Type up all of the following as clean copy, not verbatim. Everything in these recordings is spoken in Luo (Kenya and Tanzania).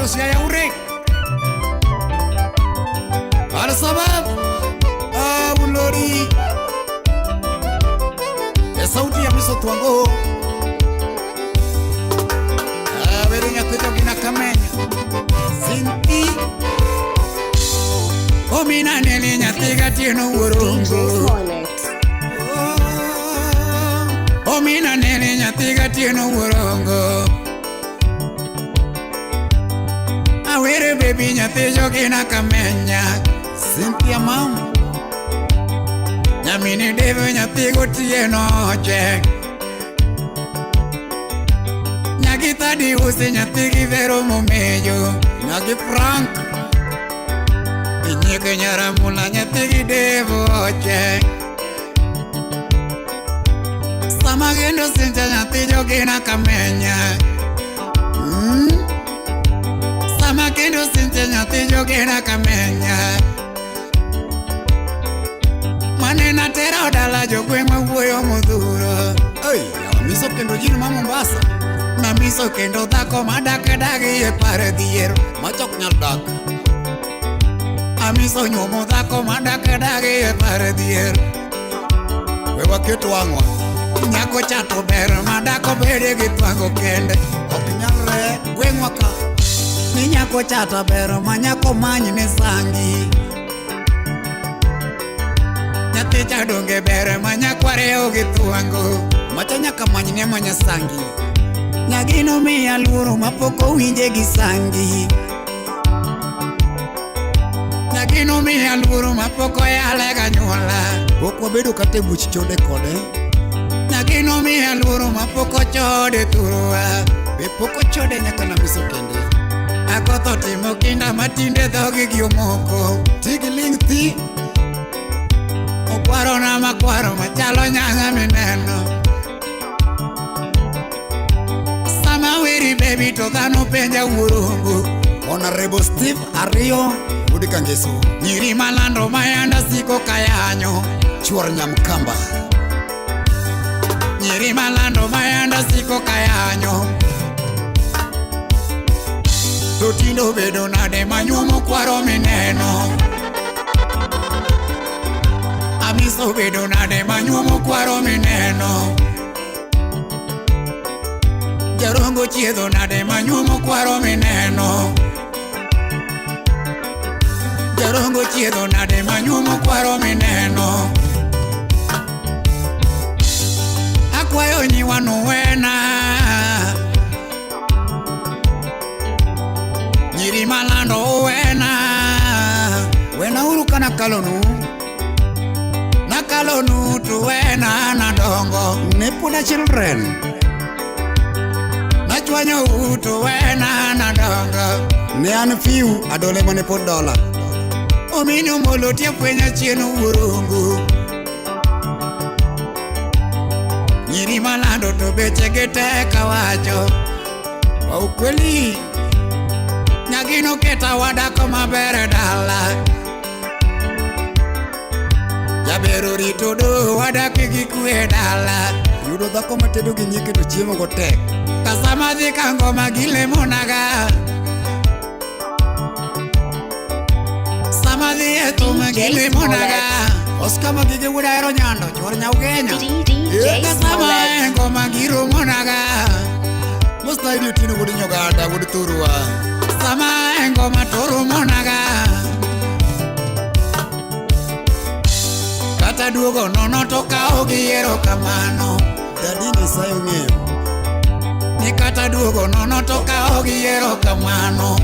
Siaya ure. Al-Sabab Abulori. E sauti ya Miso Twango. Awere nyathi jogina kamenya. Sinti. Omina nene nyathi gatieno DJ wuorongo. Smollett. Omina nene nyathi gatieno wuorongo. Awere baby nyathi jogina kamenya. Cynthia mam. Nyamini Dave nyathi gotieno oche. Nyagi Thadi usi nyathi gi Vero Momejo. Nyagi Frank. Inyike nyaramula nyathi gi Dave oche. Sama gendo sinja nyathi jogina kamenya. Sama kendo sinja nyathi jogina kamenya. Manena tero dala jogweng'wa wuoyo modhuro. Ei, amiso kendo jin ma Mombasa. Namiso kendo dhako madak dagi e par dhier. Machok nyal dak. Amiso nyuomo dhako madak dagi e par dhier. We waket wang'wa. Nyako cha to ber madak obede gi twango kende. Ok nyalre gweng'wa ka. Ni nyako cha to ber ma nyako many ne sangi. Nyathi cha donge ber ma nyakware gi twango. Macha nyaka many ne manya sangi. Nyagino miya luoro mapok owinje gi sangi. Nyagino miya luoro mapok oyale ganyuola. Pok wabedo kata e buch chode kode. Nyagino miya luoro mapok ochode thurwa. Be pok ochode nyaka namiso kende. Akotho timo kinda matinde dhogi gi omoko. Tigi ling thi. Okwarona makwaro machalo nyanya mineno. Sama weri baby to dhano penja wuorongo. Honorable Steve Ariyo Wuod Kangeso. Nyiri malando mayanda siko kayanyo. Chuor Nyamkamba. Nyiri malando mayanda siko kayanyo. To tindo bedo nade manyuomo kwaro mineno. Amiso bedo nade manyuomo kwaro mineno. Jarongo chiedho nade manyuomo kwaro mineno. Jarongo chiedho nade manyuomo kwaro mineno. Akwayo nyiwa nuwena. Nyiri malando uwena. Wena uru kana kalonu. Nakalonu tuwena nadongo. Ne poda children. Nachwanyo utu wena nadongo. Ne an fiu adole mane pod dola. Omino molo tie fwenya chien wuorongo. Nyiri malando to beche gi tek awacho. Kwa ukweli Nyagino keta wadako maber e dala. Jaber orito do wadak gi kwe dala. Yudo dhako matedo gi nyike to chiemo go tek. Kasama dhi ka ngoma gilemonaga. Sama dhi e thum DJ gilemonaga. Oscar Magige wuod Ahero Nyando, chuor Nyaugenya. DJ Kasama Smollett. e ngoma giromonaga. Mosnaidi Otieno wuod Nyogada wuod Thurwa. Sama e ngoma to romonaga. Kata duogo nono to kawo gi erokamano. Dadi Nyasaye ong'eyo. Ni kata duogo nono to kawo gi erokamano.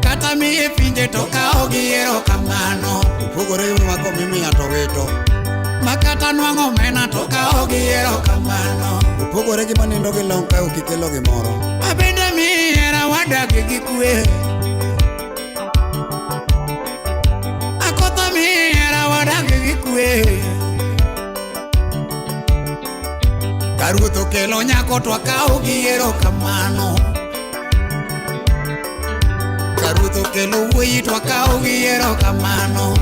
Kata miye pinje to kawo gi erokamano. Opogore gi mako mimiya to wito. Ma kata nwang'o omena to kawo gi erokamano. Opogore gi manindo gi long ka ok ikelo gimoro. Abende mihera wadak gi kwe. Akotho mihera wadak gi kwe. Ka ruoth okelo nyako to akawo gi erokamano. Ka ruoth okelo wuoyi to akawo gi erokamano.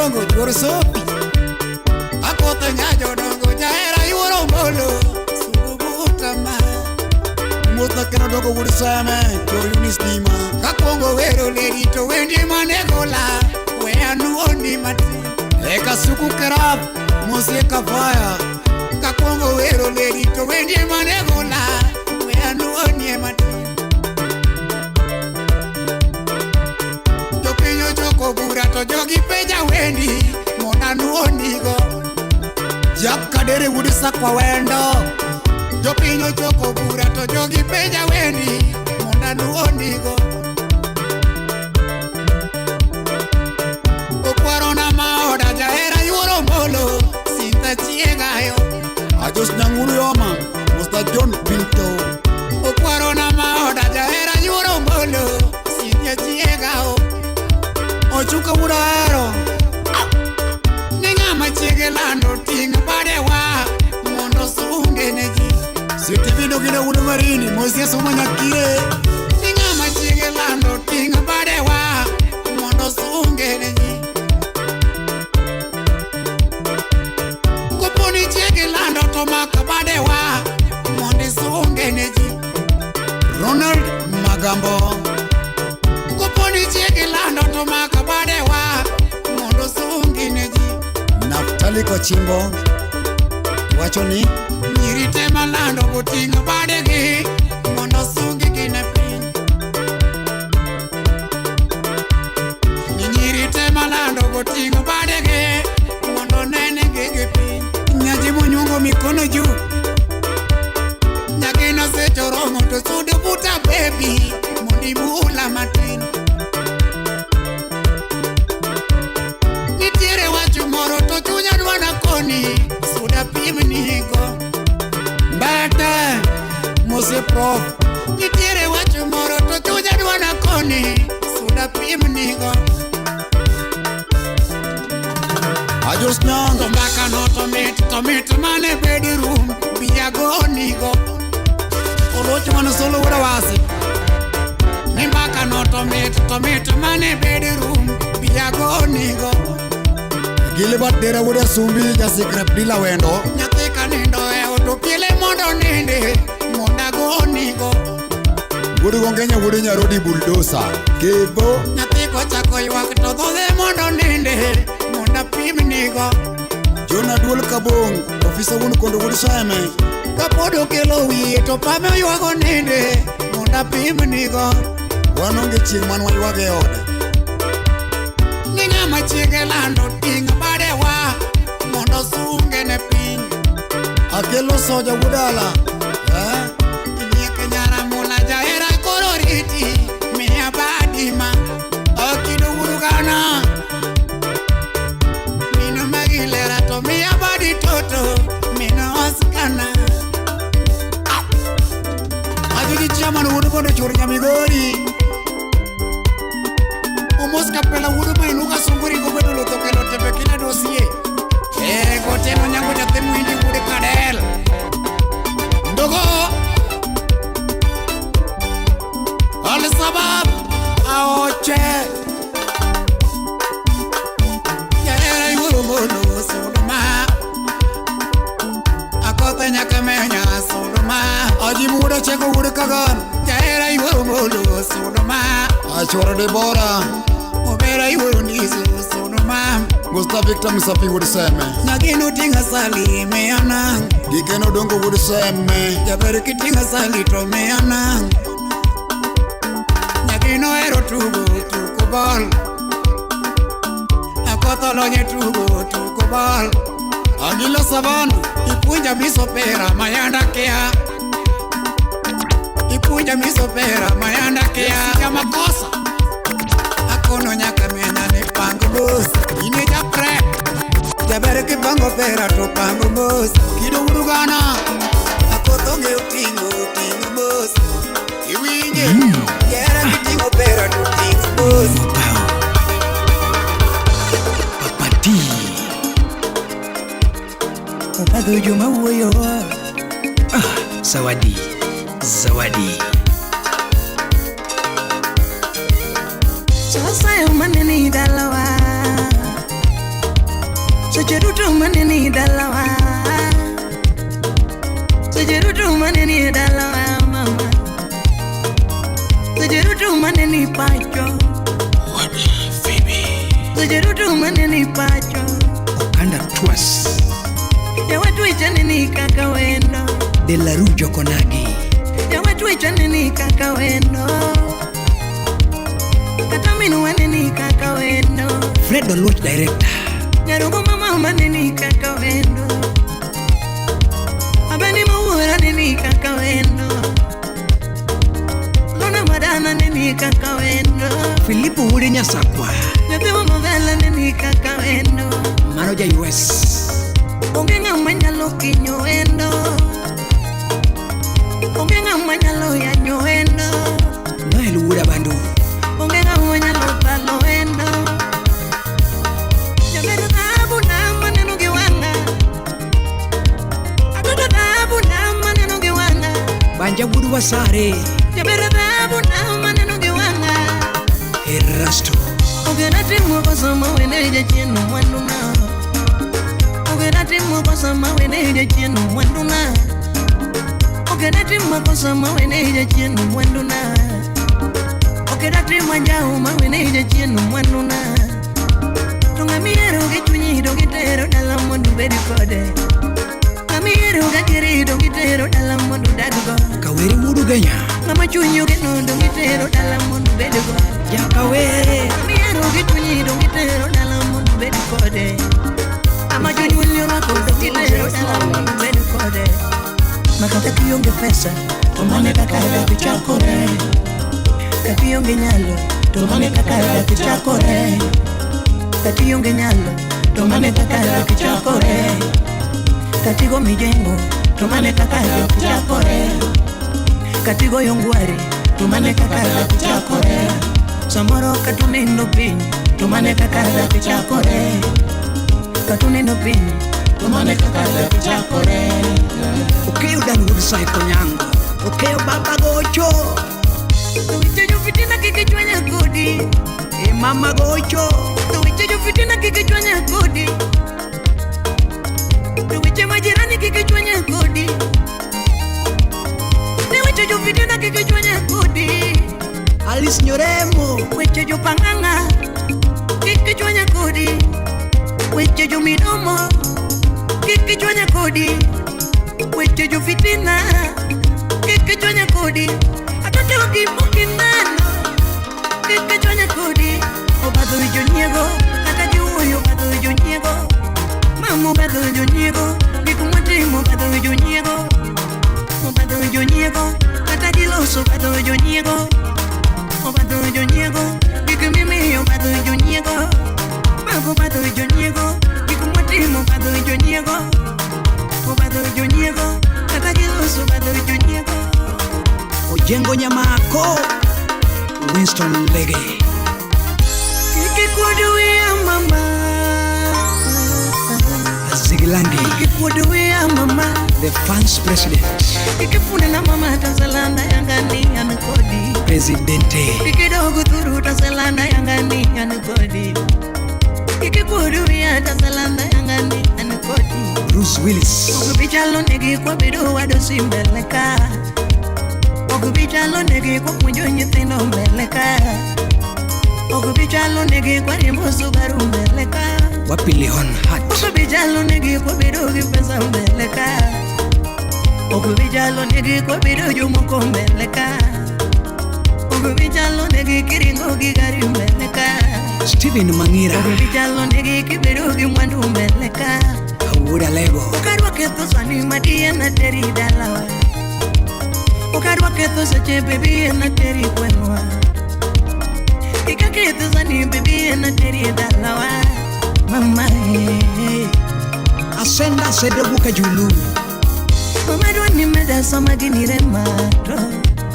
Odongo chuor Sopi. Akotho nyajodongo jahera yuoro mbolo sudu buta ma. Mosna Ken Odongo wuod Seme chuor Eunice Dima. Kakwongo wero lady to wendi mane gola we anuoni matin. Eka suku kerap mosie kafaya. Kakwongo wero lady to wendi mane gola we anuoni matin. Jopiny ochoko bura to jogi penja wendi mondo anuonigo. Jack Kadere wuod Sakwa Wendo. Jopiny ochoko bura to jogi penja wendi mondo anuonigo. Okwarona maoda jahera yuoro mbolo sinta chiegayo. Ajos Nyang'uru Yoma Mr. John Pinto. Okwarona maoda jahera yuoro mbolo sinta chiegao. Ochuka wuod Ahero. Ni ng'ama chiege lando ting' badewa mondo sunge ne ji. CTV Dogine wuod Marini mosie Suma Nyakire. Ni ng'ama chiege lando ting' badewa mondo sunge ne ji. Koponi chiege lando to mak badewa mondo isunge ne ji. Ronald Magambo. Koponi chiege lando to mak badewa mondo sungi ne ji. Naftali Kochimbo wacho ni Nyiri te malando boting'o badegi mondo sungi gi ne piny. Ni nyiri te malando boting'o badegi mondo nenegi gi piny. Nyaji monyuongo mikono juu. Nyakino seche oromo to sud buta baby mondo imula matin. Nitiere wach moro to chunya dwa na koni suda pimnigo. Mbete mosie Prof. Nitiere wach moro to chunya dwa na koni suda pimnigo. Ajos Nyanga. To mbaka no to mit mane bedroom biagonigo. Oloch mane solo wuod Awasi. Ni mbaka no to mit mane bedroom biagonigo. Gilbert Dera wuod Asumbi jasikrep dila wendo. Nyathi ka nindo e ot opiele mondo ninde mondo agonigo. Wuod Gongenya wuod Nyarodi Bulldozer. Kebo. Nyathi kochako ywak to dhodhe mondo ninde mondo apimnigo. John Aduol Kabong ofisa wuon kondo wuod Seme. Kapod okelo wiye to pame oywago ninde mondo apimnigo. Wan onge chieng' man waywag e ode. Ni ng'ama chiege lando ting' badewa mondo sunge ne piny. Akelo soja wuod Ala. Nyiek nyaramula jahera koro riti miya badima. Akido wuod Gana. Mino magilera to miya badi toto mino oskana. Ajoji chairman wuod Bondo chuor Nyamigori. Omos kapela wuod Mainuka sunguri gobedo lotho kelo tembe kila dosie. Gotieno nyango nyathi mwindi wuod Kadel. Ndogo Al-Sabab Aoche. Jahera yuoro mondo suduma. Akothe nyaka menya suduma. Ajimu wuod Acheko wuod Kagan. Jahera yuoro mondo suduma. Achuoro Debora. Obera yuoro ndiso suduma. Gusta Victor Msapi wuod Seme. Nagino ting'a sali meyana. Gikeno Dongo wuod Seme. Jaber kiting'a sali to meyana. Nagino hero tugo tugo ball. Akotho lonye tugo tugo ball. Agila Savana. Ipuonja misopera mayanda kia. Ipuonja misopera mayanda kia. Jamakosa. Akono nyaka menya ni pango mos. Ine japre. Jaber kipango pera to pango mos. Kido wuod Gana. Akotho ng'eyo ting'o ting'o mos. Iwinje. Jahera kiting'o pera to ting'o mos. Papati. Obadho joma wuoyo. Zawadi. Zawadi. Chosayo manene dalawa. duto maneni dalawa. Seche duto maneni dalawa mama. Seche duto maneni pacho. Seche duto maneni pacho. Okanda Twas. Jawatwecha neni kaka wendo. De la Rujo Konagi. Jawatwecha neni kaka wendo. Kata minwa neni kaka wendo. Fred Oluoch Director. Nyarogo mama maneni kaka wendo. Abani mawuora neni kaka wendo. Lona madana neni kaka wendo. Filipo Wuode Nyasakwa. Nyathiwa modhala neni kaka wendo. Mano ja US. Onge ng'ama nyalo kinyo wendo. Onge ng'ama nyalo yanyo wendo. Noel Wuod Abandu. Onge ng'ama nyalo thalo wendo. Jaber dhahabu na maneno gi wang'a. Adodo dhahabu na maneno gi wang'a. Banja Wuod Wasare. Jaber dhahabu na maneno gi wang'a. Erasto. Ogena timo kosa mawene jachien mwanduna. Ogena timo kosa mawene jachien mwanduna. Ogena timo kosa mawene jachien mwanduna. Ogena timo anjao mawene jachien mwanduna. To ng'ama ihero gi chunyi to gitero dala mondo ubed kode. Ng'ama ihero gadieri to gitero dala mondo udag go. Kawere Wuod Ugenya. Ng'ama chunyi ogeno to gitero dala mondo ubed go. Jakawere. Ng'ama ihero gi chunyi to gitero dala mondo ubed kode. Ng'ama jonyuolni orwako to gitero dala mondo ubed kode. Ma kata kionge pesa to mane kaka dak chakore. Kata ionge nyalo to mane kaka dak chakore. Kata ionge nyalo to mane kaka dak chakore. Kata igo mijengo to mane kaka dak chakore. Kata igoyo ngware to mane kaka dak chakore. Samoro kata unindo piny to mane kaka dak chakore. Kata unindo piny to mane kaka dak chakore. Okeyo Dan Wuod Saiko Nyango. Okeyo Baba Gocho. To weche jo fitina kik chwanya kodi. E Mama Gocho. To weche jo fitina kik chwanya kodi. To weche majirani kik chwanya kodi. Ne weche jo fitina kik chwanya kodi. Alice Nyoremo. Weche jo pang'ang'a kik chwanya kodi. Weche jo midomo kik chwanya kodi. Weche jo fitina kik chwanya kodi. Atoto gimokineno kik chwanya kodi. Obadho jonyiego kata giwuoyo obadho jonyiego. Mama obadho jonyiego gik mwatimo obadho jonyiego. Obadho jonyiego kata giloso obadho jonyiego. Obadho jonyiego gik mimiyo obadho jonyiego. Mago obadho jonyiego gik mwatimo obadho jonyiego. Obadho jonyiego kata giloso obadho jonyiego. Ojengo Nyamako. Winston Lege. Kik ikuod wiya mama. Zigilandi. Kik ikuod wiya mama. The fans president. Kik ifune na mama tasalanda yangani an kodi. Presidente. Kik idog thuru tasalanda yangani an kodi. Kik ikuod wiya tasalanda yangani an kodi. Bruce Willis. Ok bi chalo negi kwa bedo wadosi mbele ka. Ok bi chalo negi kwa puonjo nyithindo mbele ka. Ok bi chalo negi kwa riembo Subaru mbele ka. Wapilihon Hat. Ok bi chalo negi kwa bedo gi pesa mbele ka. Ok bi chalo negi kwa bedo jomoko mbele ka. Ok bi chalo negi kiringo gi gari mbele ka. Steven Mangira. Ok bi chalo negi kibedo gi mwandu mbele ka. Awuoda Lego. Ok adwa ketho sani madiye na teri dalawa. Ok adwa ketho seche baby na teri gweng'wa. Kik aketho sani baby na teri dalawa. Mama eh. Asenda Sedobuka Julu. Mama adwa ni meda sama gini rema to.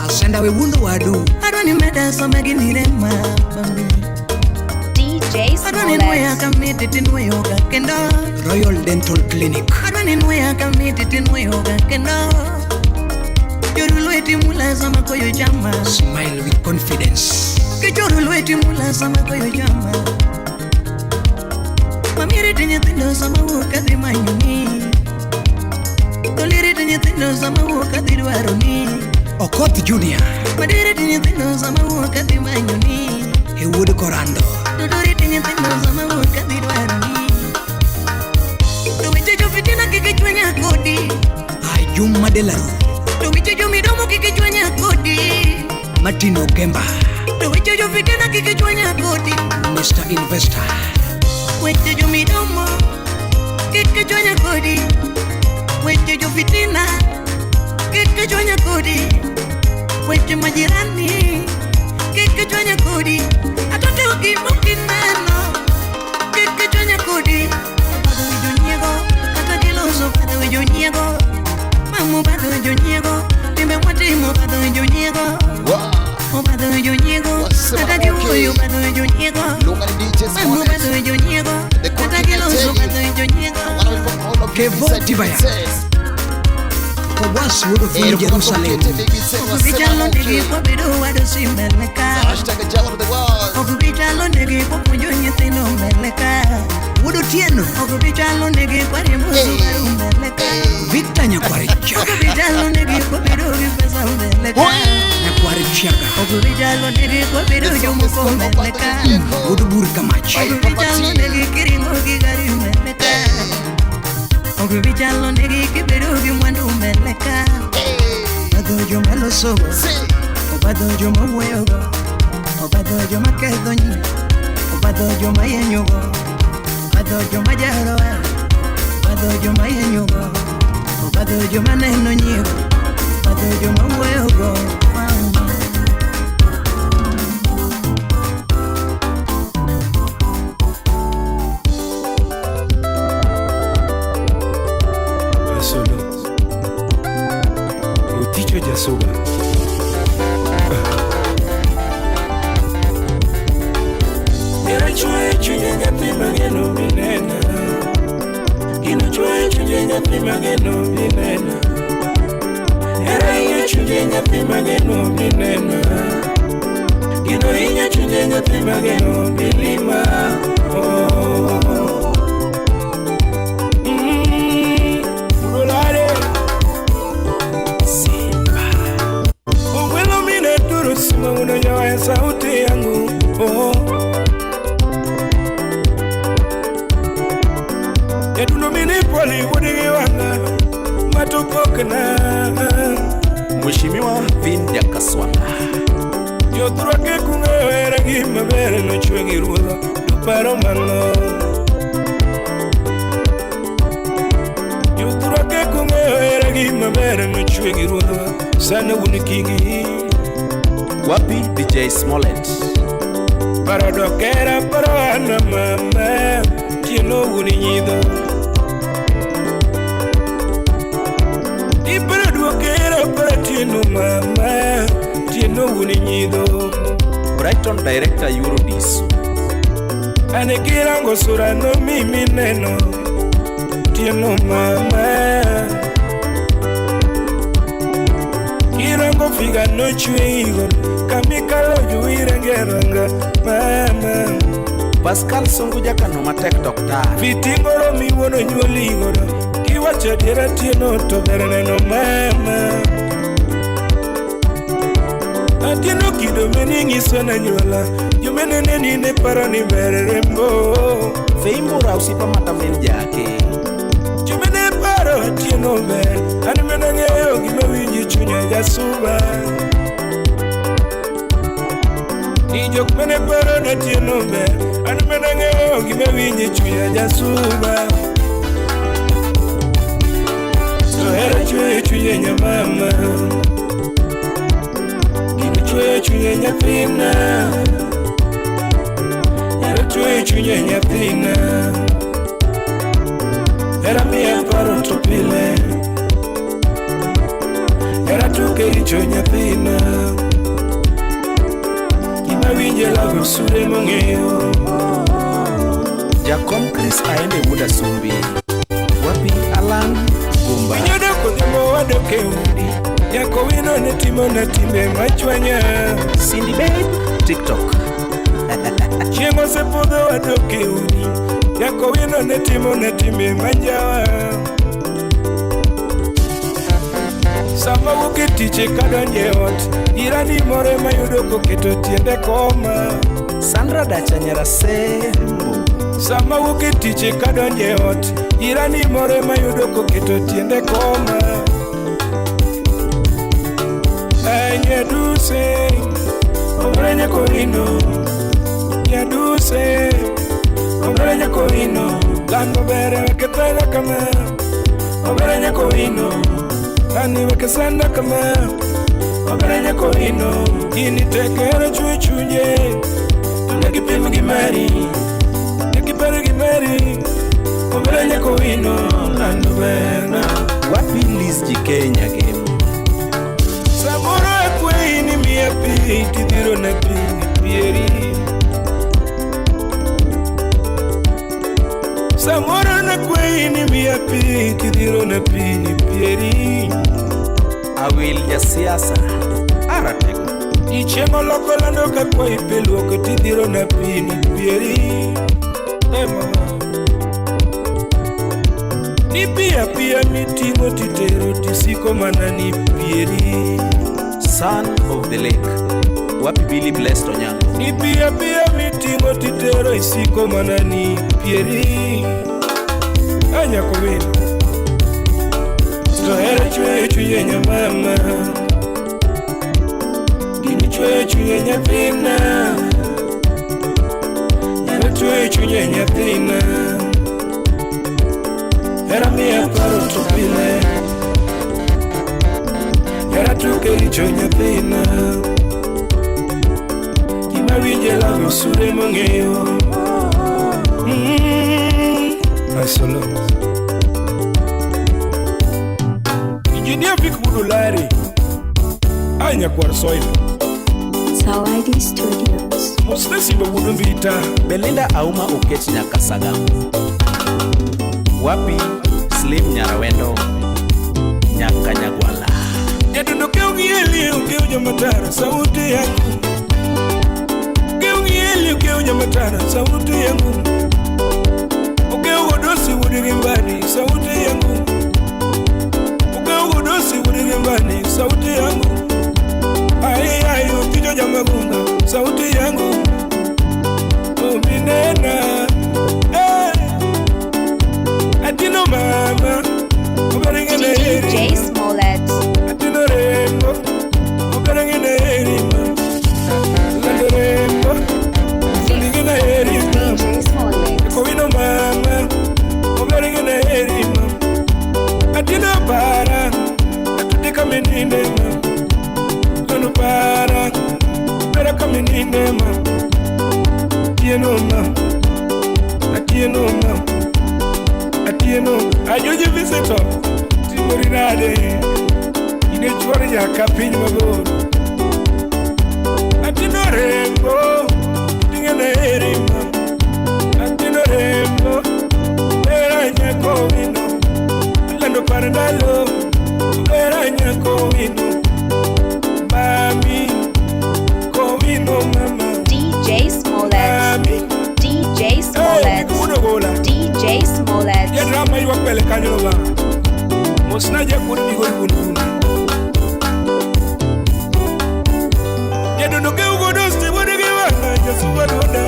Asenda we wundo wadu. Adwa ni meda sama gini rema mami. DJ Adwa ni nweya Smollett. kamiti tinweyoga kendo. Royal Dental Clinic. Adwa ni nweya kamiti tinweyoga kendo. Choro lweti mula sama koyo chama. Smile with confidence. Kichoro lweti mula sama koyo chama. Mamiri nyithindo sama wuok adhi manyoni. Toliri nyithindo sama wuok adhi dwaroni. Okoth Junior. Madiri nyithindo sama wuok adhi manyoni. E wuod Korando. Dodori nyithindo sama wuok adhi dwaroni. To weche jofitina kik ichwanya kodi. Ai Juma Delaru. To weche jomidomo kik ichwanya kodi. Martin Ogemba. To weche jofitina kik ichwanya kodi. Mr. Investor. Weche jomidomo kik ichwanya kodi. Weche jofitina kik ichwanya kodi. Weche majirani kik ichwanya kodi. Atote gimokineno kik ichwanya kodi. Obadho wi jonyiego kata giloso obadho wi jonyiego. Mama obadho wi jonyiego timbe mwatimo obadho wi jonyiego. Obadho wi jonyiego kata giwuoyo obadho wi jonyiego. Mama obadho wi jonyiego kata giloso obadho wi jonyiego. Kevo Tibaya. Kobwas wuod Ofweny Jerusalem. Ok bichalo negi kwabedo wadosi mbele ka. Ok bichalo negi kwapuonjo nyithindo mbele ka. Wuod Otieno. Ok bichalo negi kwariembo Subaru mbele ka. Victor Nyakwaricha. Ok bichalo negi kwabedo gi pesa mbele ka. Nyakwar Chiaga. Ok bichalo negi kwabedo jomoko mbele ka. Wuod Bur Kamach. Ok bichalo negi kiringo gi gari mbele ka. Ok bichalo negi kibedo gi mwandu mbele ka. Obadho joma losogo, obadho joma wuoyogo, obadho joma ketho nying, obadho joma yenyogo, obadho joma jarowa, obadho joma yenyogo, obadho joma neno nyiego, obadho joma wuoyogo. Solo Oticho Jasuba. Era chwe chunye nyathi mageno minena. Gino chwe chunye nyathi mageno minena. Era inyo chunye nyathi mageno minena. Gino inyo chunye nyathi mageno milima. Oh. Sauti yangu oh. Yaduno mini poli wodigi wanga matopokna. Mheshimiwa Vin Jakaswanga. Jothurwake kung'eyo hera gi maber nochwe gi ruodha duparo mang'o. Jothurwake kung'eyo hera gi maber nochwe gi ruodha sana un kingi. Wapi DJ Smollett. Parodokera paroana mama tieno wuni nyidho. Iparodokera paratieno mama tieno wuni nyidho. Brighton Director Eurodis. Ane kirango sura no mimi neno tieno mama. Kirango figa no chwe kamikalo juirengeranga mama. Pascal Sunguja kano matek dokta. Vitingoro miwono nyuoligoro kiwacho adiera tieno to ber neno mama. Atieno kido mene nyiso na nyuola jomene ne ni ne paro ni ber rembo. Feimbura usipa matamen jake. Jomene paro atieno ber an mene ng'eyo gima winji chunya jasuba. Ni jok mane paro na tieno ber an mane ng'eyo gima winji chunya jasuba. To hera chwe chunye nyamama. Gino chwe chunye nyathina. Hera chwe chunye nyathina. Hera miya paro to pile. Hera tuke richo nyathina. Winje lago sure mong'eyo. Jakom Chris Aende Wuda Sumbi. Wapi Alan Gumba. Winyodo kodhiambo wadok e udi. Nyako wino ne timona timbe machwanya. Cindy Babe TikTok. Chieng' osepodho wadok e udi. Nyako wino ne timo ne timbe manjawa. Sama wuok e tich kadonjo e ot, jirani moro ema yudo koketo tiende koma. Sandra Dacha Nyarasembo. Sama wuok e tich kadonjo e ot, jirani moro ema yudo koketo tiende koma. Ai nyaduse, omre nyako wino. Nyaduse, omre nyako wino. Lando bere weketela kama, omre nyako wino. Ani wekesanda kama, omre nyako wino. Gini tekere chwe chunye, nekipim gi mari, nekipere gi mari. Omre nyako wino, lando bere. Wapi Liz JK Nyagemo. Samoro akweyi ni miya pi, tidhiro na pi ni pieri. Samoro nakweyi ni miya pi, tidhiro na pi ni pieri. Awil jasiasa aratego. Ichieng' oloko lando ka kwayi pi luoko, tidhiro na pi ni pieri. Eh mama. Ni pi apiya miting'o titero tisiko mana ni pieri. Son of the Lake. Wapi Billy Blessed Onyango. Ni pi apiya miting'o titero isiko mana ni pieri. Anyako wino. To hera chweyo chunye nyamama. Gini chweyo chunye nyathina. Hera chweyo chunye nyathina. Hera miya paro to pile. Hera tuke richo nyathina. Gima winje lago sure mong'eyo. Asolo. Engineer Vic Wudulari. Anyakwar Soil. Zawadi Studios. Mosnesi Wudumbita. Belinda Auma Okech Nyakasagam. Wapi Slim Nyarawendo Nyakanyagwala. Jadundo keu gi Eli okeu jamatara sauti yangu. Keu gi Eli okeu jamatara sauti yangu. Okeu godosi wudigimbani sauti yangu. Okeu godosi wudigimbani sauti yangu. Ai ai otijo jamagunga sauti yangu. Ominena. Eh. Atino mama. Oberingene eri. DJ Smollett. Atino rembo. Oberingene eri. Lando rembo. Oberingene eri. DJ Smollett. Kowino mama. Oberingene eri. Atino para. Atudika meninde ma. Lando para. Pera kameninde ma. Atieno ma. Atieno ma. Atieno. Ajoji visitor. Timori nade. Ine chuor nyaka piny mabor. Atino rembo. Ting'ene eri ma. Atino rembo. Era nyako wino. Lando par ndalo. Era nyako wino. Mami. Kowino mama. DJ Smollett. Mami. DJ Smollett. Hey, DJ Smollett. Jadrama ywak mbele kanyo ba. Mosna jakod migol bun bun. Jadundo keu godosi wuod gi wanga jasuba duonda.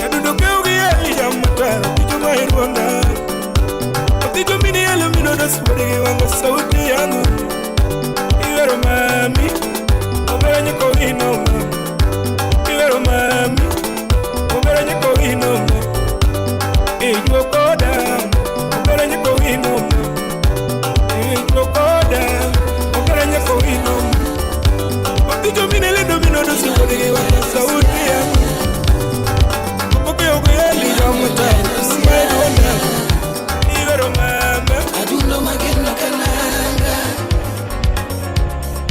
Jadundo keu gi Eli jamatara tijo ma irwanga. Otijo mini elo mino dosi wuod gi wanga sauti yangu. Iwero mami, omera nyako wino ma. Iwero mami, omera nyako wino ma. Ijuo koda, omera nyako wino ma. Ijuo koda, omera nyako wino ma. Otijo mini lendo mino dosi wuod gi wanga sauti yangu. Okeo gi Eli jamatara ma irwanga. Iwero mama. Adundo mageno kananga.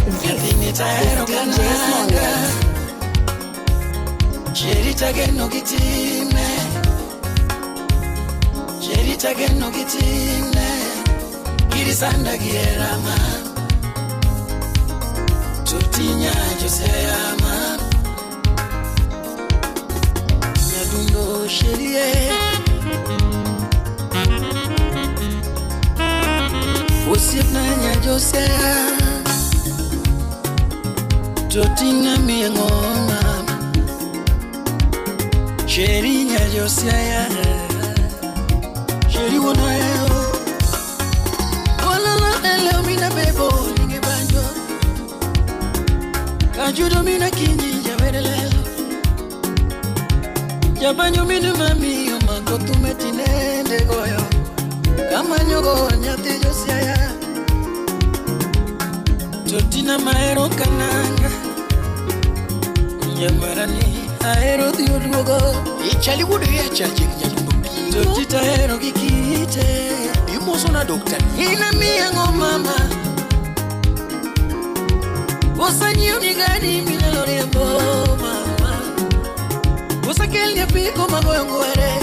This Nyathini is tahero DJ kananga. Smollett. Cheri tageno gitime. Cheri tageno gitime. Kirisanda gierama. Tutinya joseyama. Nyadundo sherie. Josea Totina miengo mama Sheri nya Josea Sheri wonoeo Olala ele mina bebo ninge banjo Kajudo mina kinyi jawerelelo Jabanyo minu mami omako tumetinende goyo Kamanyogo nyathi Josiah Totina maero kananga Nyamarani aero dhioduogo Ichali wuod riacha chieng' nyadundo Totita ero gi kite Imoso na Dr. Ina miyango mama Osanyiew ni gari minyalo riembo mama Osakelni apiko magoyo ngwere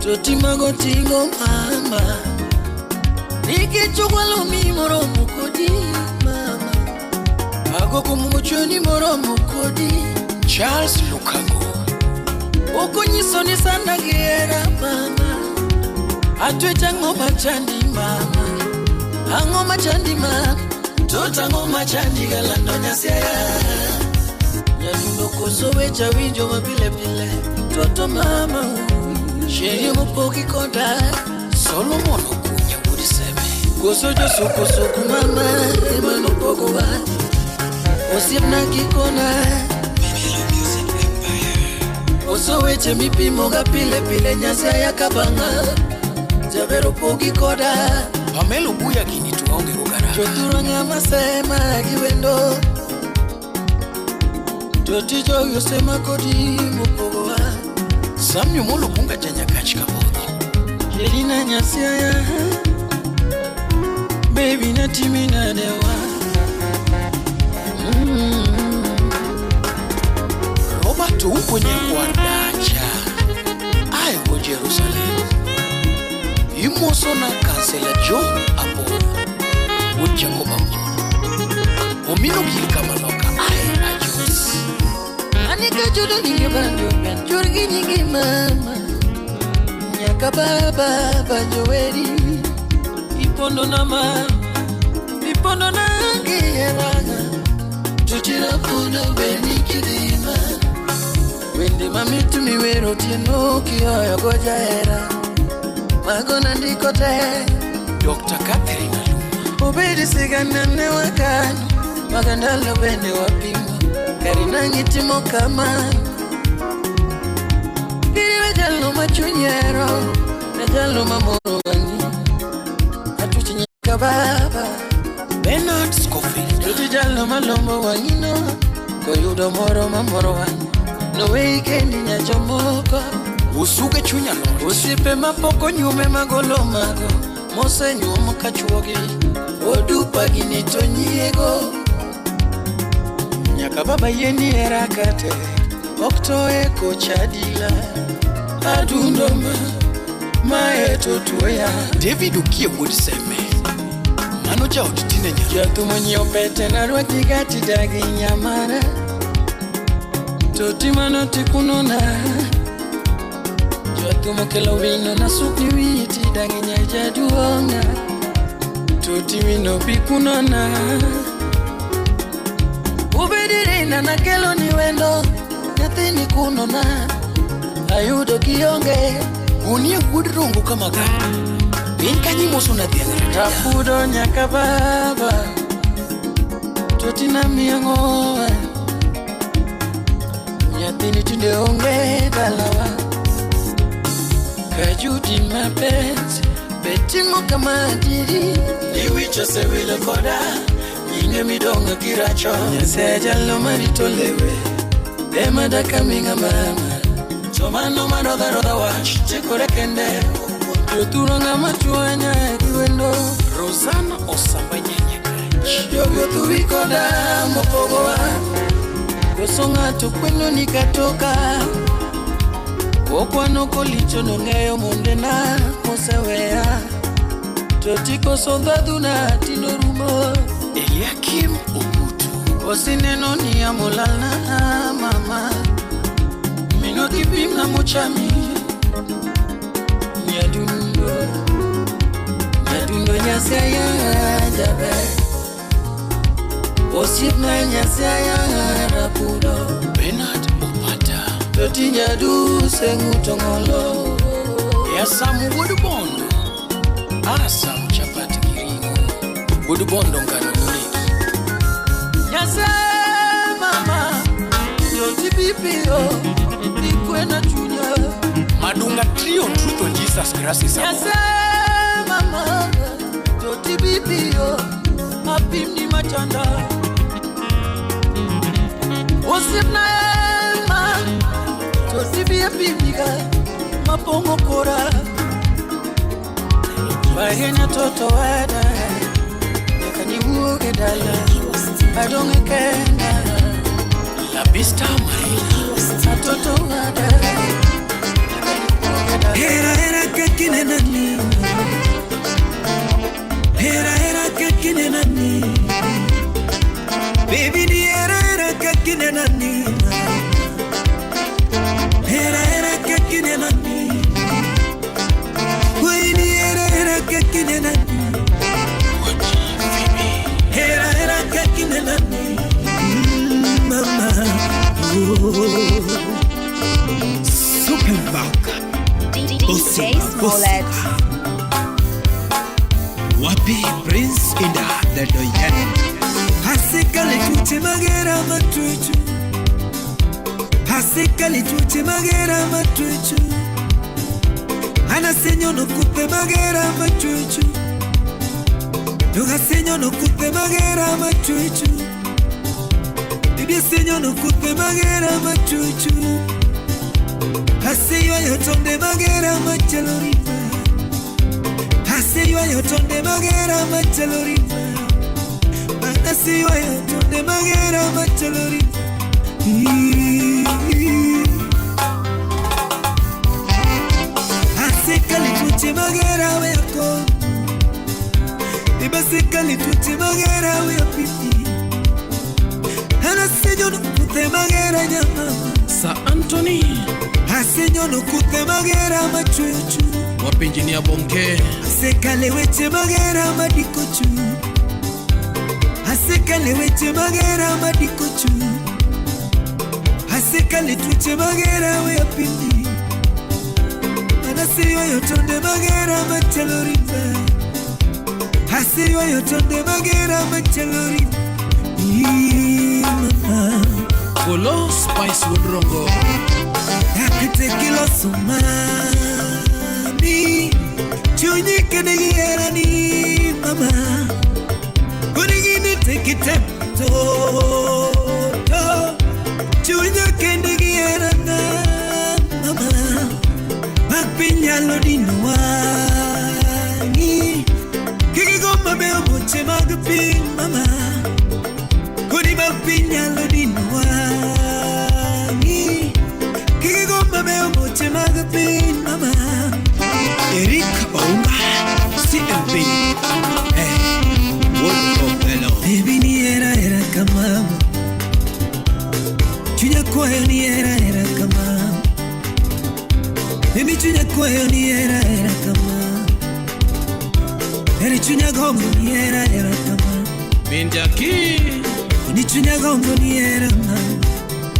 Toti mago ting'o mama Nikech ogwalo mi moromo kodi mama Agoko muchoni moromo kodi Charles Lukango Okonyiso ni sana gihera mama Atwech ang'o machandi mama Ang'o machandi mama Tot ang'o machandi galando Nyasaye Nyadundo koso weche awinjo mapile pile Toto mama Sherie mopogi koda Solomon Okunya wuod Seme Koso josukosuku mama ema nopogowa Osiepna gikona Koso weche mipimoga pile pile Nyasaye kabang'a Jaber opogi koda Pamelo Buya gini to waonge go karaka Jothuro ng'ama sema gi wendo Toti jogi osema kodi mopogowa Samuel Molo Bunga ja Nyakach Kabodho Sherina Nyasaye Baby natimi nadewa Robert Ouko nyakwar dacha ae go Jerusalem Imoso na Kansela John Apollo wuod Jacob Amolo Omino gil kamaloka ae Ajos Anika judo nyinge banjo Churgi nyinge mama Nyaka baba banjo weri Ipondo na mama Ipondo na ngieranga Tutira pundo beni kidima Wende mamitu miwero otieno kioyo go jahera Mago nandiko te Dr. Catherine Aluma Obedi sigana ne wakano Magandalo bende wapimo Karina ngitimo kamano Giriwe jalo machunyero Na jalo mamoro wang'i Atuchi nyaka baba Bernard Scofield Tuti jalo malombo wang'ino Koyudo moro mamoro wang'i Noweyi kendi nyachomoko Usuge chuny alot Osiepe mapok onyuome magolo mago Mosenyuom kachuogi Odupa gini to nyiego Nyaka baba yieni hera kate Ok toye kocha dila Adundo ma Mae to tuoya David Okie wuod Seme Mano jaod Tine Nyaro Jathum onyiewo pete narwaki gati dagi nyamara Toti mano tikunona Jathum okelo wino nasukni witi dagi nyajaduong'a Toti wino bikunona Ubedirina nakelo ni wendo Nyathini kunona Ayudo kionge Gunie wuod Rongo Kamagamba Piny kanyo imoso na dhiang' ratija Rapudo nyaka baba Totina miang'owa Nyathini tinde onge dalawa Kajudi mapenzi Betimo kama adiri Ni wich osewilo koda Nyinge midong'o kiracho Nyasaye jalo marito lewe Ema dakaming'a mama To mano marodha rodha wach Chikore kende Jothuro ng'ama chwanya gi wendo Rosanna Osamba Nyanyakach Jogi othuwi koda mopogowa Koso ng'ato kweno ni katoka Okwano kolicho nong'eyo mondena moseweya Toti koso ndhadhuna tinorumo Eliakim Ogutu Osineno ni amolalna mama Mino kipimna mochami Nyadundo Nyadundo Nyasaye jaber. Osiepna Nyasaye rapudo. Bernard Opata. Toti nyaduse ng'uto ng'olo. Yasamu wuod Bondo. Asam chapat gi ring'o. Wuod Bondo ngano nonegi. Nyasaye mama, yoti bipiyo, ikwena chunya. Madunga Trio Truth on Jesus Christ is Nyasaye mama, yoti bipiyo, apimni machanda. Osiepna ema, toti biepimniga, mapong'o kora. Bahenya toto weda, nyaka niwuog e dala, adong' e kenda. La Vista Marina. Atoto weda, nyaka niwuog e dala. Hera hera kakinenani. Hera hera kakinenani. Baby ni hera hera kakinenani. Hera hera kakinenani. Wei ni hera hera kakinenani. Hera hera kakinenani. Mama. Oh. Superback. DJ Smollett. Wapi Prince Inda the Doyen. Asekale tuche magera matuchu. Asekale tuche magera matuchu. Anasenyo no kupe magera matuchu. Yogasenyo no kupe magera matuchu. Bibi senyo no kupe magera matuchu. Aseyo yotonde magera machalorima. Aseyo yotonde magera machalorima. Anasiwa yotonde magera machalorima. Asekali tuche magera weko. Ibasekali tuche magera wepipi. Anasenyo no kute magera nyama. Sir Anthony. Asenyo no kute magera machuchu. Wapi Engineer Bonke. Asekale weche magera madikochu. Asekale weche magera madikochu. Asekale tuche magera wepipi. Anasiwa yotonde magera machalorima. Asiwa yotonde magera machalorima. Mama. Golo Spice Wodrongo. Akite kiloso mami. Chunyi kenegi erani mama. Kunigini tekite to to. Chunya kendegi erana mama. Magpinyalo dinwangi. Kikigoma beo moche magpin mama. Kuni magpinyalo dinwangi. Kikigoma beo moche magpin mama. Eric Ounga CMP. Eh, World of Bello. Baby ni era era kama. Chunya kwayo ni era era kama. Baby chunya kwayo ni era era kama. Eri chunya gombo ni era era kama. Minjaki. Ni chunya gombo ni era mama.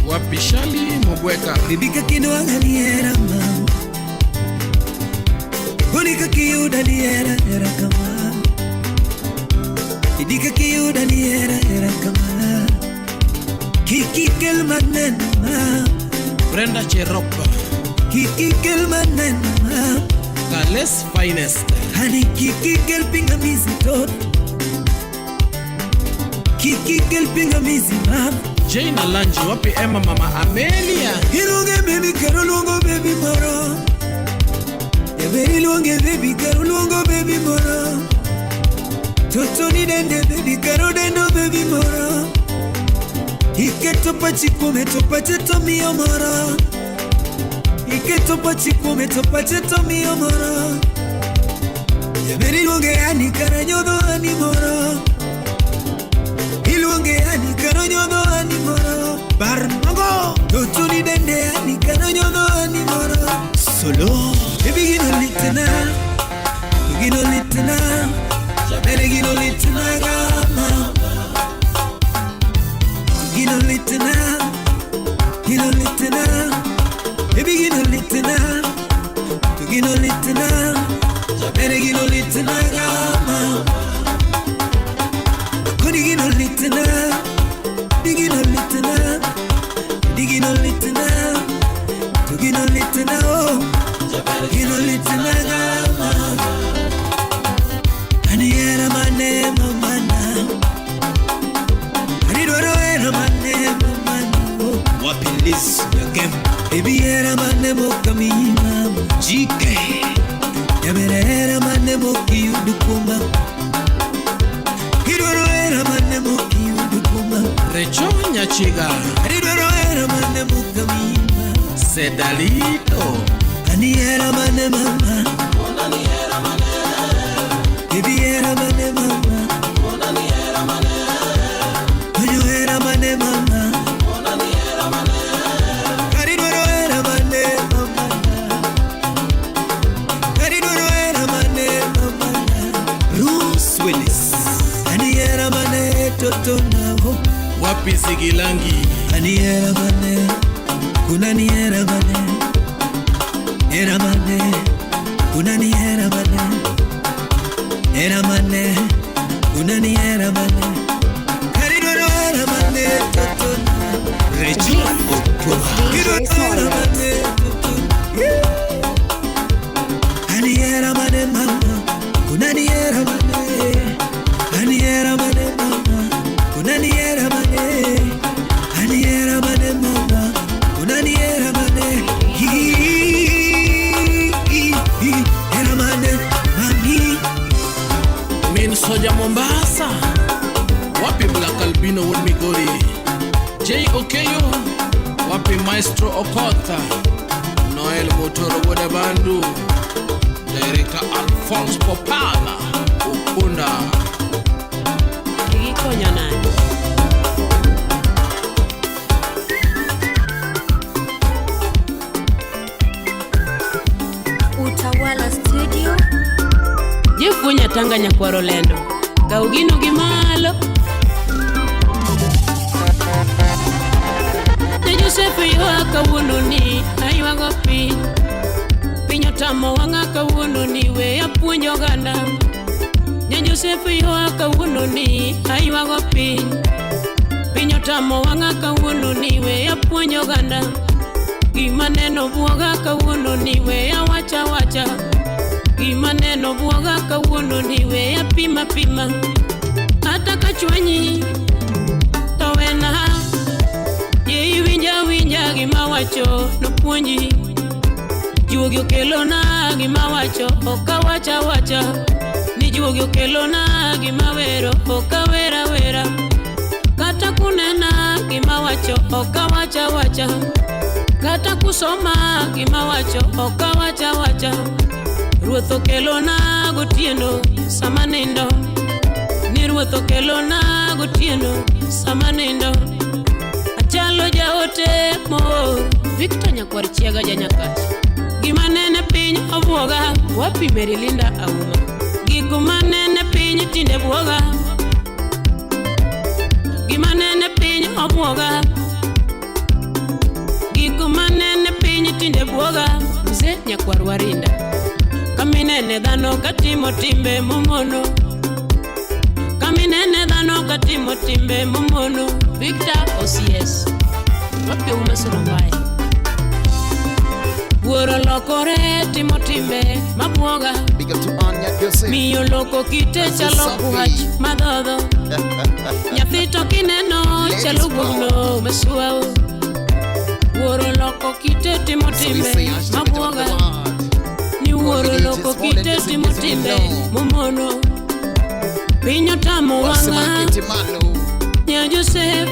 Wapi Shali Mobweka. Baby kakinwanga ni era mama. Kuni kakiyuda ni era era kama. Idi kakiyuda ni era era kama. Kiki kelmanen ma. Brenda Cheropa. Kiki kelmanen ma. Kales Finest. Hani kiki kelpingamizi tot. Kiki kelpingamizi ma. Jane Alanji. Wapi Emma Mama Amelia. Iluonge baby kero luongo baby moro. Ebe iluonge baby kero luongo baby moro. Toto ni dende baby kero dendo baby moro. Iketo pachi kuome to pache to miyo moro. Iketo pachi kuome to pache to miyo moro. Ebe iluonge ani kara nyodho ani moro. Iluonge ani kara nyodho ani moro. Bar mago. Toto ni dende ani kara nyodho ani moro. Solo. Baby gino litena. Gino litena. Gino litna, gino litna, baby gino litna, to gino litna, jabere gino litna gama. Koni gino litna, digino litna, digino litna, to gino litna oh, jabere gino litna gama. Aniera mane mamana. Wapilis Yakem Baby era mane mokami mama GK Yabere era mane moki udukuma Hidoro era mane moki udukuma Recho Nyachiga Hidoro era mane mokami mama Sedalito Ani era mane mama Onani era mane Baby era mane mama Onani era mane Oyo era mane mama Wapi Zigilangi Aniera mane, kuna niera mane, era mane, kuna niera mane, era mane, kuna niera mane, karidoro era mane totona, Recho Okwa, era mane totona, aniera mane mama, kuna niera mane, aniera mane mama, kuna niera mane. Aniera mane mama, unaniera mane, era mane mami. Min Soja Mombasa, wapi Black Albino wuod Migori, J Okeyo, wapi Maestro Okotha, Noel Motoro wuod Abandu, Director Alphonse Popala, Ukunda. Gikonyo nade? Utawala Studio. Jeff Tanga nyakwaro lendo. Kaw gino gi malo. Ne Joseph ywak kawuono ni aywago piny. Piny otamo wang'a kawuono ni we apuonj oganda. Ne Joseph ywak kawuono ni aywago piny. Piny otamo wang'a kawuono ni we apuonj oganda. Gima neno buoga kawuono ni we awacha wacha. Gima neno buoga kawuono ni we apima pima. Kata kachwanyi to wena. Ye iwinja winja gima wacho nopuonji. Juogi okelona gima wacho ok awacha wacha. Ni juogi okelona gima wero ok awera wera. Kata kunena gima wacho ok awacha wacha. Kata kusoma gima wacho ok awacha wacha. Ruoth okelona gotieno sama nindo. Ni ruoth okelona gotieno sama nindo. Achalo jaote moor Victor Nyakwar Chiaga ja Nyakach. Gima nene piny obuoga wapi Merilinda Auma. Gik manene piny tinde buoga. Gima nene piny obuoga. Gik manene piny tinde buoga. Mzee Nyakwar Warinda. Kaminene dhano katimo timbe momono. Kaminene dhano katimo timbe momono. Victor OCS. Wapi Uma Surambaya. Wuoro lokore timo timbe mabuoga. Big up to Anya Joseph. Miyo loko kite chalo kwach madhodho. Nyathi to kineno chalo guogno masuao. Wuoro loko kite timo timbe mabuoga. Ni wuoro loko kite timo timbe momono. Piny otamo wang'a Nya Joseph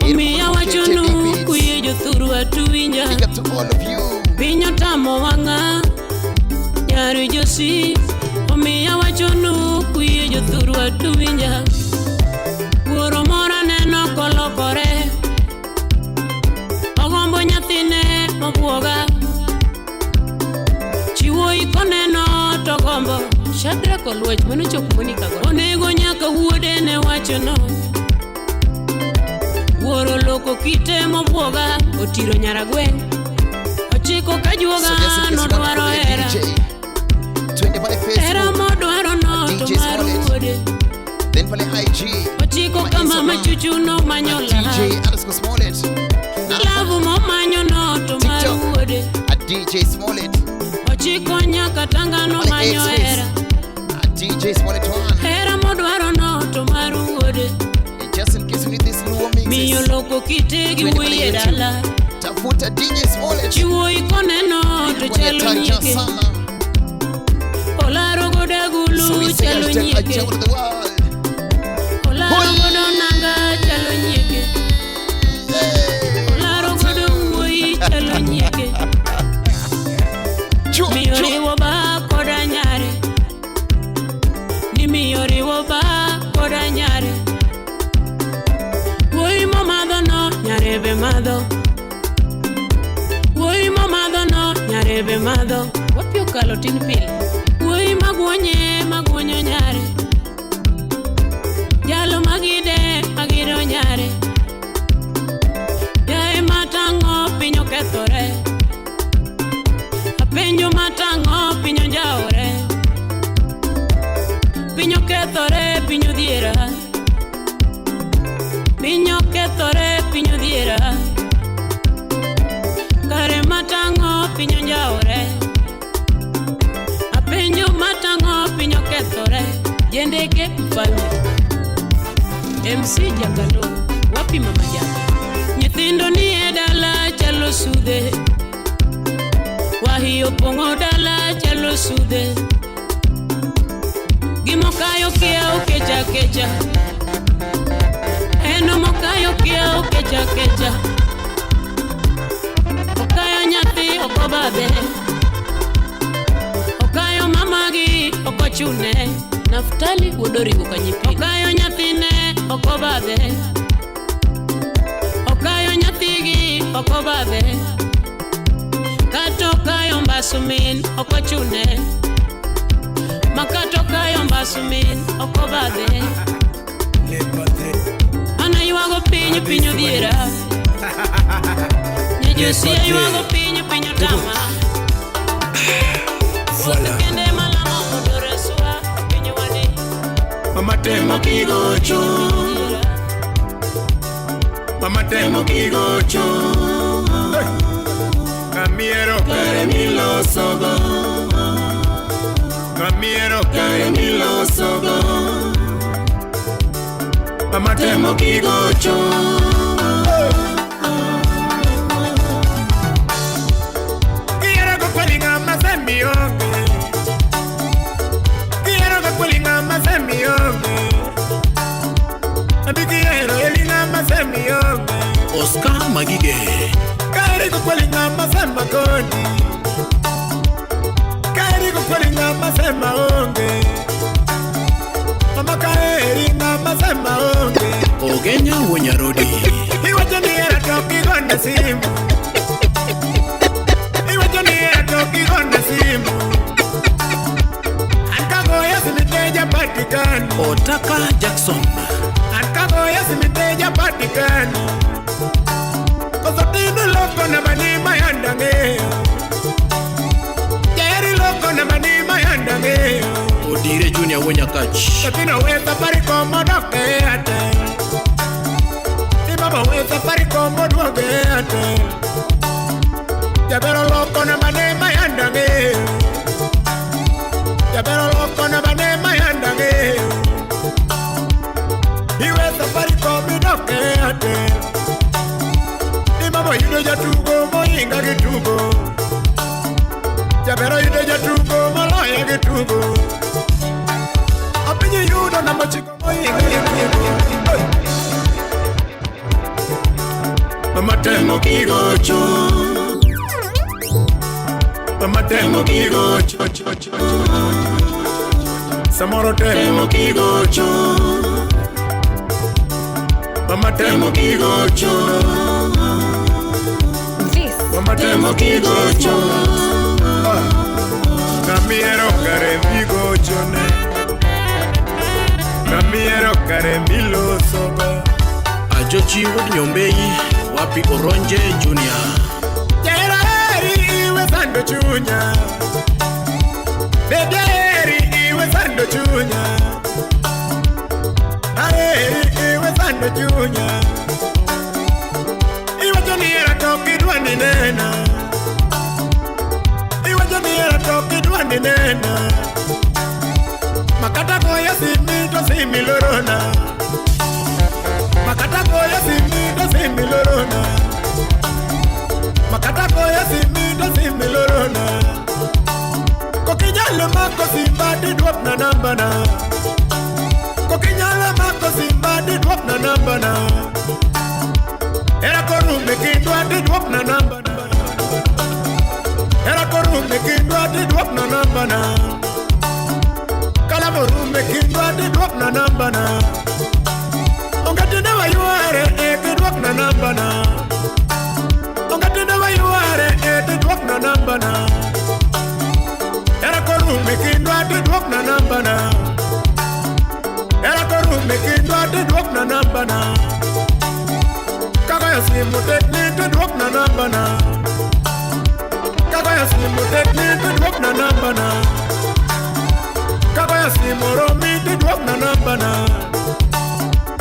omiya wachonu kuyie jothurwa tuwinja. Big up to all of you. Piny otamo wang'a Nyar Josi omiya wachonu kuyie jothurwa tuwinja. Wuoro moro aneno kolokore. Ogombo nyathine mobuoga. Chiwo ikoneno to gombo. Shadrack Oluoch mano chop Monica go. Onego nyaka wuode ne wachono. Wuoro loko kite mobwoga otiro nyaragweng' ochiko kajuoga So just in case you want to nodwaro follow your hera DJ, twende pale hera Facebook, modwaro no to DJ mar Smollett. wuode then pale IG, ochiko Ma kama Instagram, machuchu nomanyo DJ love underscore Smollett, lavu momanyo no to mar TikTok. wuode at DJ Smollett, ochiko nyaka tanga pale nomanyo X hera at DJ Smollett 1. hera modwaro no to mar wuode And just in case you need this Luo miyo mixes, loko kite gi twende wuoyi pale e YouTube. dala Tafuta DJ Smollett. chiwuoyi koneno to Kwenye chalo taja nyieke sana. olaro godo So we agulu say chalo hashtag nyieke Ajabu to the world. olaro godo nanga chalo nyieke olaro godo wuoyi chalo nyieke Chua, miyo chua. riwo ba koda nyare ni miyo riwo ba koda nyare wuoyi momadho no nyare be madho wuoyi momadho no nyare be madho wapi okalo tin pile wuoyi maguonye maguonyo nyare jalo magide magido nyare yae matang'o piny okethore apenjo matang'o piny onjawore piny okethore piny odhiera piny okethore piny odhiera kare matang'o piny onjawore apenjo matang'o piny okethore jendeke mfalme MC Jakalo wapi mama Jaka nyithindo ni e dala chalo sudhe wahi opong'o dala chalo sudhe gimokayo kia okecha kecha en mokayo kia okecha kecha okayo nyathi ok obadhe okayo mamagi ok ochune Naftali wuod Oringo Kanyipiri okayo nyathine ok obadhe okayo nyathigi ok obadhe kata okayo mbasu min ok ochune makata okayo mbasu min ok obadhe an aywago piny piny odhiera nyajosi aywago piny piny otama Voilà. kende malamo mondo reswa piny wani Mama temo kigocho. Mama temo kigocho. Kamiero kare milosogo. Kamiero kare milosogo. Mama temo kigocho. Quiero que cuelga más en mi hombre. Quiero que cuelga más en mi hombre. Abi quiero elinga más en mi hombre. Oscar Magige. Karibu kuelinga masema koni. Karibu kuelinga masema onge. Mama kaeringa masema onge. Ogenya Wonyarodi. Iwacho ni era toki gonda simu. Iwacho ni era toki gonda simu. Ankagoya simiteja patikani. Otaka Jackson. Ankagoya simiteja patikani. Kosotino loko na bani mayandange. Jeri loko na bani mayandange. Odire Junior Wonyakach. Kosotino we safari komodoke ate. Ni baba we safari komoduoge ate. Jabero loko na bani mayandange. Jabero loko na bani mayandange. Iwe safari komidoke ate. Mama yudo jatugo moinga gi tugo. Jabero yudo jatugo moloyo gi tugo. Apinyi yudo namba chiko moinga gi tugo. Mama temo kigocho. Mama temo kigocho. Samoro temo kigocho. Mama temo kigocho. Mama temo kigocho. Namiero kare migocho ne. Namiero kare milosogo. Ajochi wuod Nyombei. Wapi Oronje Junior. Jahera heri iwe sando chunya. Bebe heri iwe sando chunya. Aheri iwe sando chunya. Iwacho ni hera to ok idwa ni nena. Iwacho ni hera to ok idwa ni nena. Makata goyo simi to simi lorona. Makata goyo simi to simi lorona. Makata goyo simi to simi lorona. Kokinyalo mako simba diduokna namba na. Kokinyalo mako simba diduokna namba na. Era korume kindwa diduokna namba na. Era korume kindwa diduokna namba na. Kalamo rume kindwa diduokna namba na. Ongatine wayuare e diduokna namba na. Ongatine wayuare e diduokna namba na. Era korume kindwa diduokna namba na. Era korume kindwa diduokna namba na. Kagoyo simu tekni diduokna namba na. Kagoyo simu tekni diduokna namba na. Kagoyo simu romi diduokna namba na.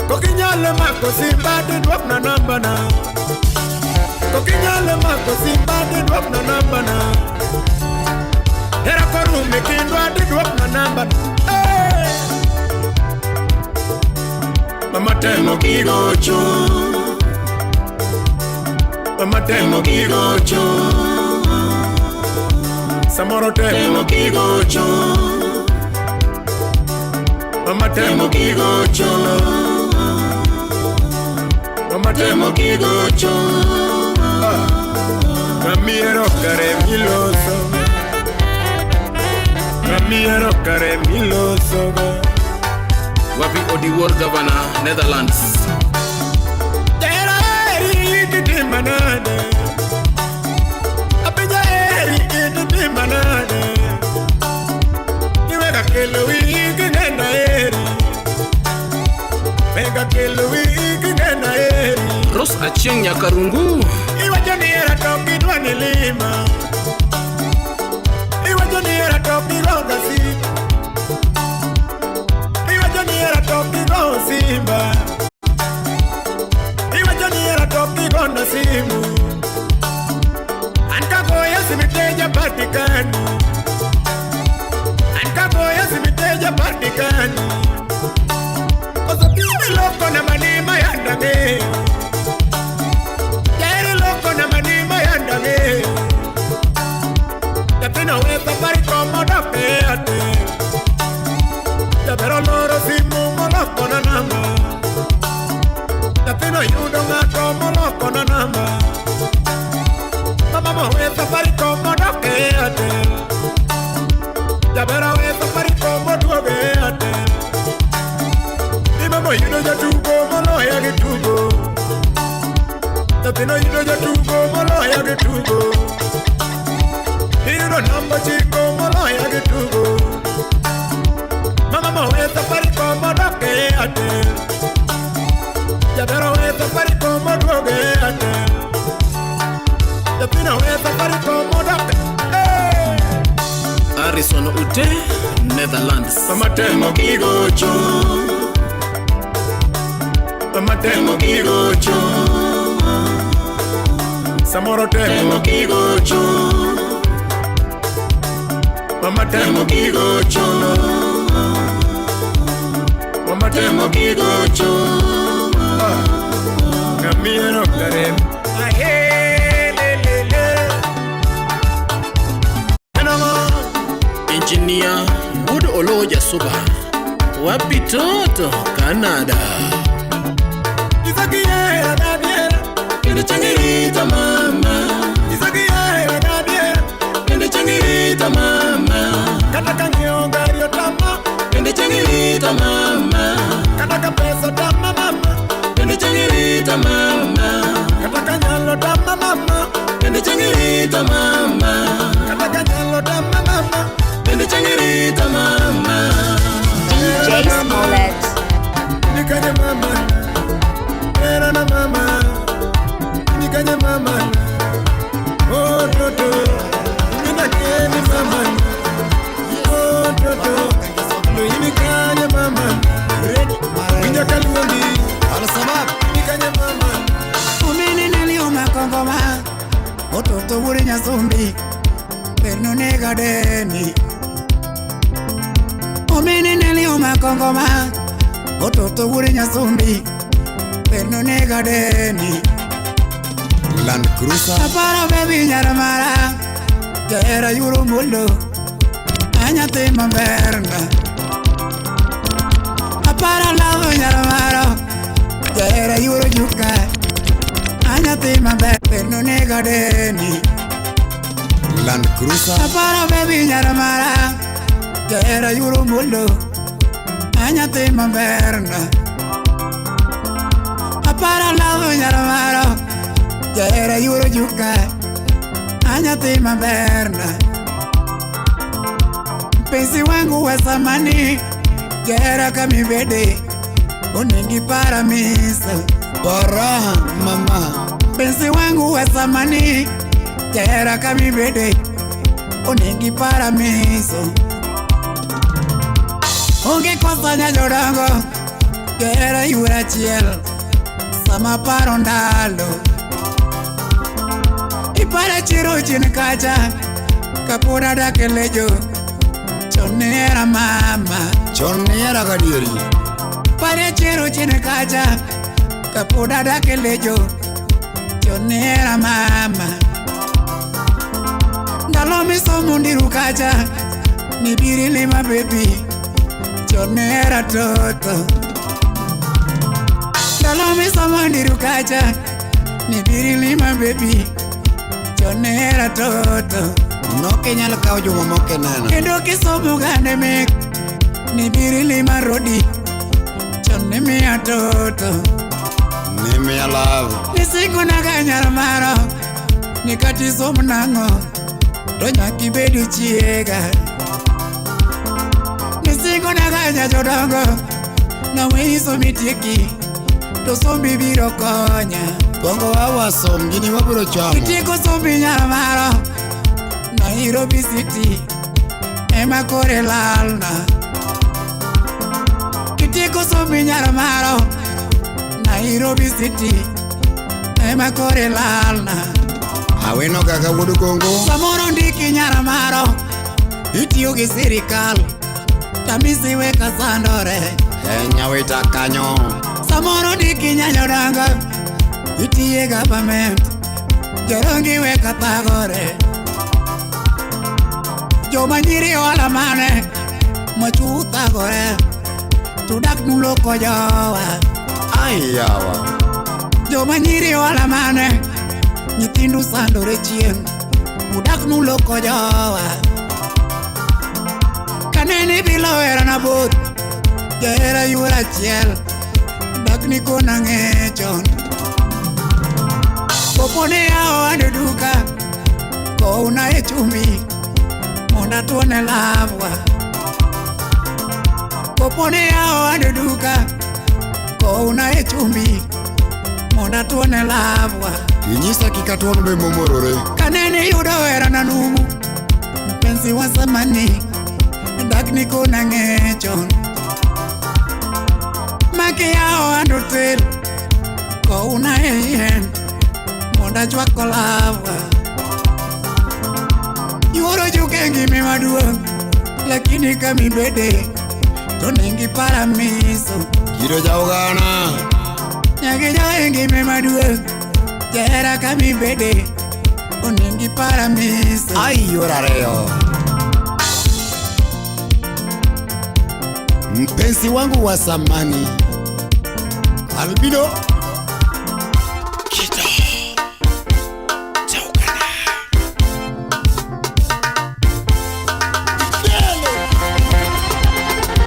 Kokinyalo mako simba diduokna namba na. Kokinyalo mako simba diduokna namba na. Era korume kindwa diduokna namba na. Hey! Mama temo kigocho. Mama temo kigocho. Samoro temo kigocho. Mama temo kigocho. Mama temo kigocho. Mamiero kare miloso. Mamiero kare miloso. Wapi Odiwuor Governor, Netherlands. Jahera heri ititima nade. Apenja heri ititima nade. Iwega kelo wiyi kinena heri. Wega kelo wiyi kinena heri. Rose Achieng' Nyakarungu. Iwacho ni hera to ok idwa ni lima. Iwacho ni hera to ok igoga simu. Iwacho ni hera to ok igo simba. Iwacho ni hera to ok igona simu. An kagoyo simu teja patikani. An kagoyo simu teja patikani. Koso pime loko na manima yandang'eyo. Jaheri loko na manima yandang'eyo. Nyathino we Safaricom modok e Airtel. Jaber oloro simu moloko na namba. Nyathino yudo ng'ato moloko na namba. Mama mowe Safaricom modok e Airtel. Jaber owe Safaricom moduogo e Airtel. Ni mama yudo jatugo moloya gi tugo. Nyathino yudo jatugo moloya gi tugo. Iyudo namba 9 moloya gi tugo. Mama mowe Safaricom modok e Airtel. Jaber owe Safaricom moduogo e Airtel. Nyathino owe Safaricom modok e. Harrison Ute, Netherlands. Mama temo kigocho. Mama temo kigocho. Samoro temo kigocho. Mama temo kigocho. Mama temo kigocho. Ngamiero kare. Ahe le le le. Engineer Wood Olo Jasuba. Wapi Toto, Canada. Isakiera dadiera. Kendo changirita mama. Isakiera dadiera. Kendo changirita mama. Kata kang'iewo gari otama. Kendo changirita mama. Kata ka pesa otama mama. Kendo changirita mama. Kata ka nyalo otama mama. Kendo changirita mama. Kata ka nyalo otama mama. Kendo changirita mama. DJ Smollett. Nikanye mama. Era na mama. Ototo wuod Nyasumbi berno nega deni. Omene neli omako ngoma. Ototo wuod Nyasumbi berno nega deni. Land Cruiser. Aparo baby nyaramara. Jahera yuro mulo. Anyathi maberna. Aparo lavo nyaramara. Jahera yuro juka. Anyathi maber berno nega deni. Land Cruiser. Aparo baby nyaramara. Jahera yuro mulo. Anyathi maberna. Aparo lavo nyaramara. Jahera yuro juka. Anyathi maberna. Mpenzi wangu wa zamani. Jahera kamibede. Onengi paramisa. Para mama. Mpenzi wangu wa zamani. Jahera kamibede. Onengi paramiso. Onge kosa nyajodongo. Jahera yura achiel. Sama paro ndalo. Ipara chiro chien kacha. Kapod adak e lejo. Chon ne hera mama. Chon ne hera gadieri. Pare chiro chien kacha. Kapod adak e lejo. Chon ne hera mama. Ndalo misomo ndiru kacha. Nibiri lima baby. Chon ne hera toto. Ndalo misomo ndiru kacha. Nibiri lima baby. Chon ne hera toto. Nokinyal kawo juma mokineno. Kendo kisomo gande mek. Nibiri lima rodi. Chon ne miya toto. Ne miya love. Nisingona ga nyar maro. Ni kata isom nang'o. To nyaka ibed chiega. Nisingona ga nyajodongo. Naweyi somi tieki. To sombi biro konya. Bongo wawa som gini wabiro chamo. Itieko sombi nyar maro. Nairobi City ema kore lalna. Kitieko sombi nyar maro. Nairobi City ema kore lalna. Awino kaka wuod Kongo. Samoro ndiki nyar maro. Itiyo gi sirikal. Tamisi weka sandore. E nyawita kanyo. Samoro ndiki nyanyodongo. Itiye government. Jorongi weka thagore. Joma nyiri ohala mane. Machu thagore. Tudak nuloko jowa. Ai yawa. Joma nyiri ohala mane. Nyithindu sandore chieng'. Udak nuloko jowa. Kanene bilo herana both. Jahera yuor achiel. Dak ni kona ng'e chon. Kopo ne yawo ando duka. Kowna e chumbi. Mondo atuone lavwa. Kopo ne yawo ando duka. Kowna e chumbi. Mondo atuone lavwa. Inyisa kik atuon be momorore. Kanene yudo herana numu. Mpenzi wa zamani. Dak ni kona ng'e chon. Maki yawo ando tel. Kowna e yien. Mondo achwak lavwa. Yuoro juke ngime maduong'. Lakini kamibede. To nengi paramiso. Kido jaugana. Nyagi jae ngime maduong'. Jahera kamibede. Onengi paramiso. Ai yor ariyo. Mpenzi wangu wa zamani. Albino. Kido. Jaugana.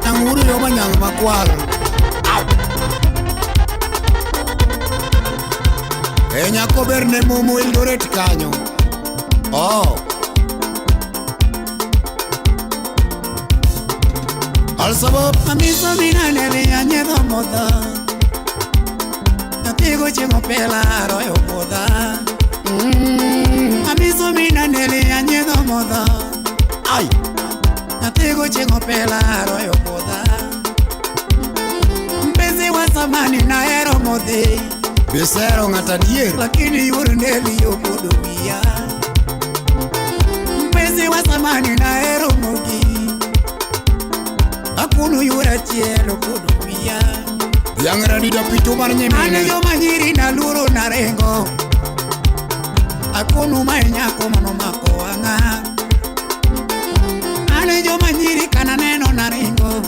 Nyang'uru yo manyang' makwar. E nyako ber ne mumu Eldoret kanyo. Oh. Alsabab. Amiso minane anyiedho modho. Nyathi gochiemo pela royo budha. Amiso minane anyiedho modho. Ai. Nyathi gochiemo pela royo budha. Mpenzi wa zamani nahero modhi. Bisero ng'at adier. Lakini yuor ndeli okuodo wiya. Mpenzi wa samani na hero mogik. Akunu yura chielo kodo wiya. Dhiang' radida pitu mar An nyimine. joma nyiri naluoro narengo. Akunu ma e nyako manomako wang'a. An joma nyiri kananeno naringo.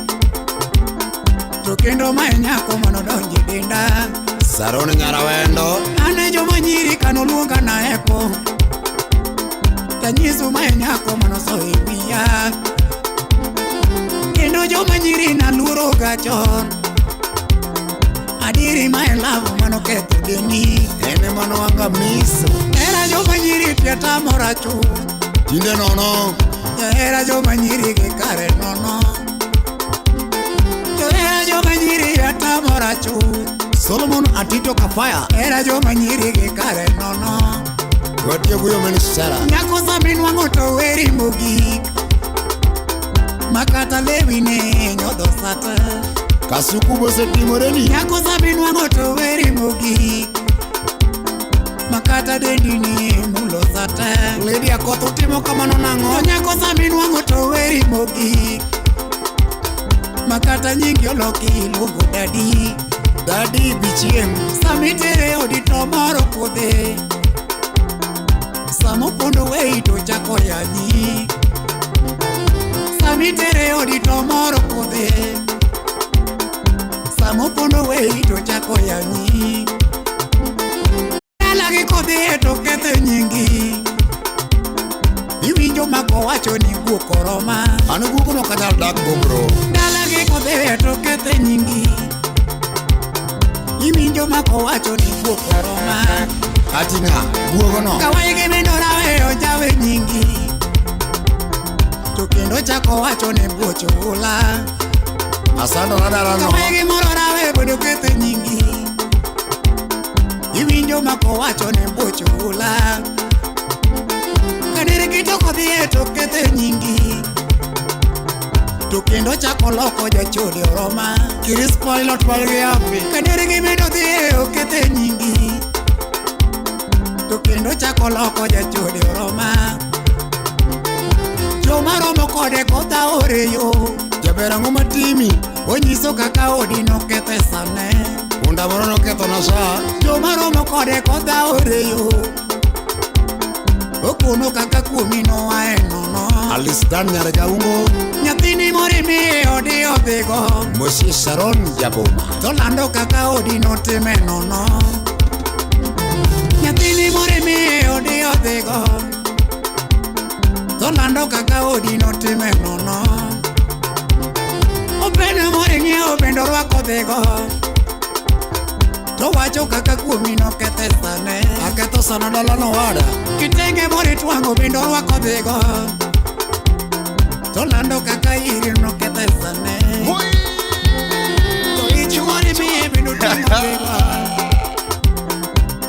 To kendo ma e nyako manodonjo e denda. Saron Nyarawendo. An joma nyiri kanoluonga naepo. Tanyiso ma e nyako manoso e wiya. Kendo joma nyiri naluoro ga chon. Adieri ma e lavo manoketho deni. En ema nowanga miso. Hera joma nyiri tietamora chuth. Tinde nono. Johera joma nyiri gi kare nono. Johera joma nyiri atamora chuth. Solomon Atito Kafaya. Hera joma nyiri gi kare nono. Watiyo guyo min Sara. Nyako saminwang'o to weri mogik. Makata lewi ne nyodho sata. Kasuku bosetimoreni. Nyako saminwang'o to weri mogik. Makata dendi ni mulo sata. Lydia Koth utimo kamano nang'o? To nyako saminwang'o to weri mogik. Makata nyingi oloki iluongo dadi. Dadi bichieng'. Samitere odi to moro puodhe. Samopondo wei to chako yanyi. Samitere odi to moro puodhe. Samopondo wei to chako yanyi. Dala gi kodhi to ketho nyingi. Iwinjo mako wacho ni guok oroma. An guogno ok anyal dak go bro. Dala gi kodhi to ketho nyingi. Iwinjo mako wacho ni guok oroma. Ati ng'a? Guogono. Kawaigi mindora weyo jawe nyingi. To kendo chako wacho ni buoch ula. Asando na dalano. Kawaigi moro rawe bodo ketho nyingi. Iwinjo mako wacho ni buoch ula. Kadir kitoko dhiye to ketho nyingi. To kendo chako loko jachode oroma. Chris Pilot walgi happy. Kadir gimido dhiye okethe nyingi. To kendo chako loko jachode oroma. Joma romo kode kotha ore yo. Jaber ang'o matimi? Onyiso kaka odi nokethe sane. Punda moro nokethona sa. Joma romo kode kotha ore yo. Okono kaka kuomi noa e nono. Alice Dan nyar Jaungo. Nyathini morimi odi odhigo. Mosi Sharon Jaboma. To lando kaka odi notime nono. Nyathini morimi odi odhigo. To lando kaka odi notime nono. Opene moring'iewo bende orwako dhigo. To wacho kaka kuomi nokethe sane. Aketho sana dalano wada. Kitenge moritwang'o bende orwako dhigo. To lando kaka iri nokethe sane. To ich morimiye bende oting'o dhigo.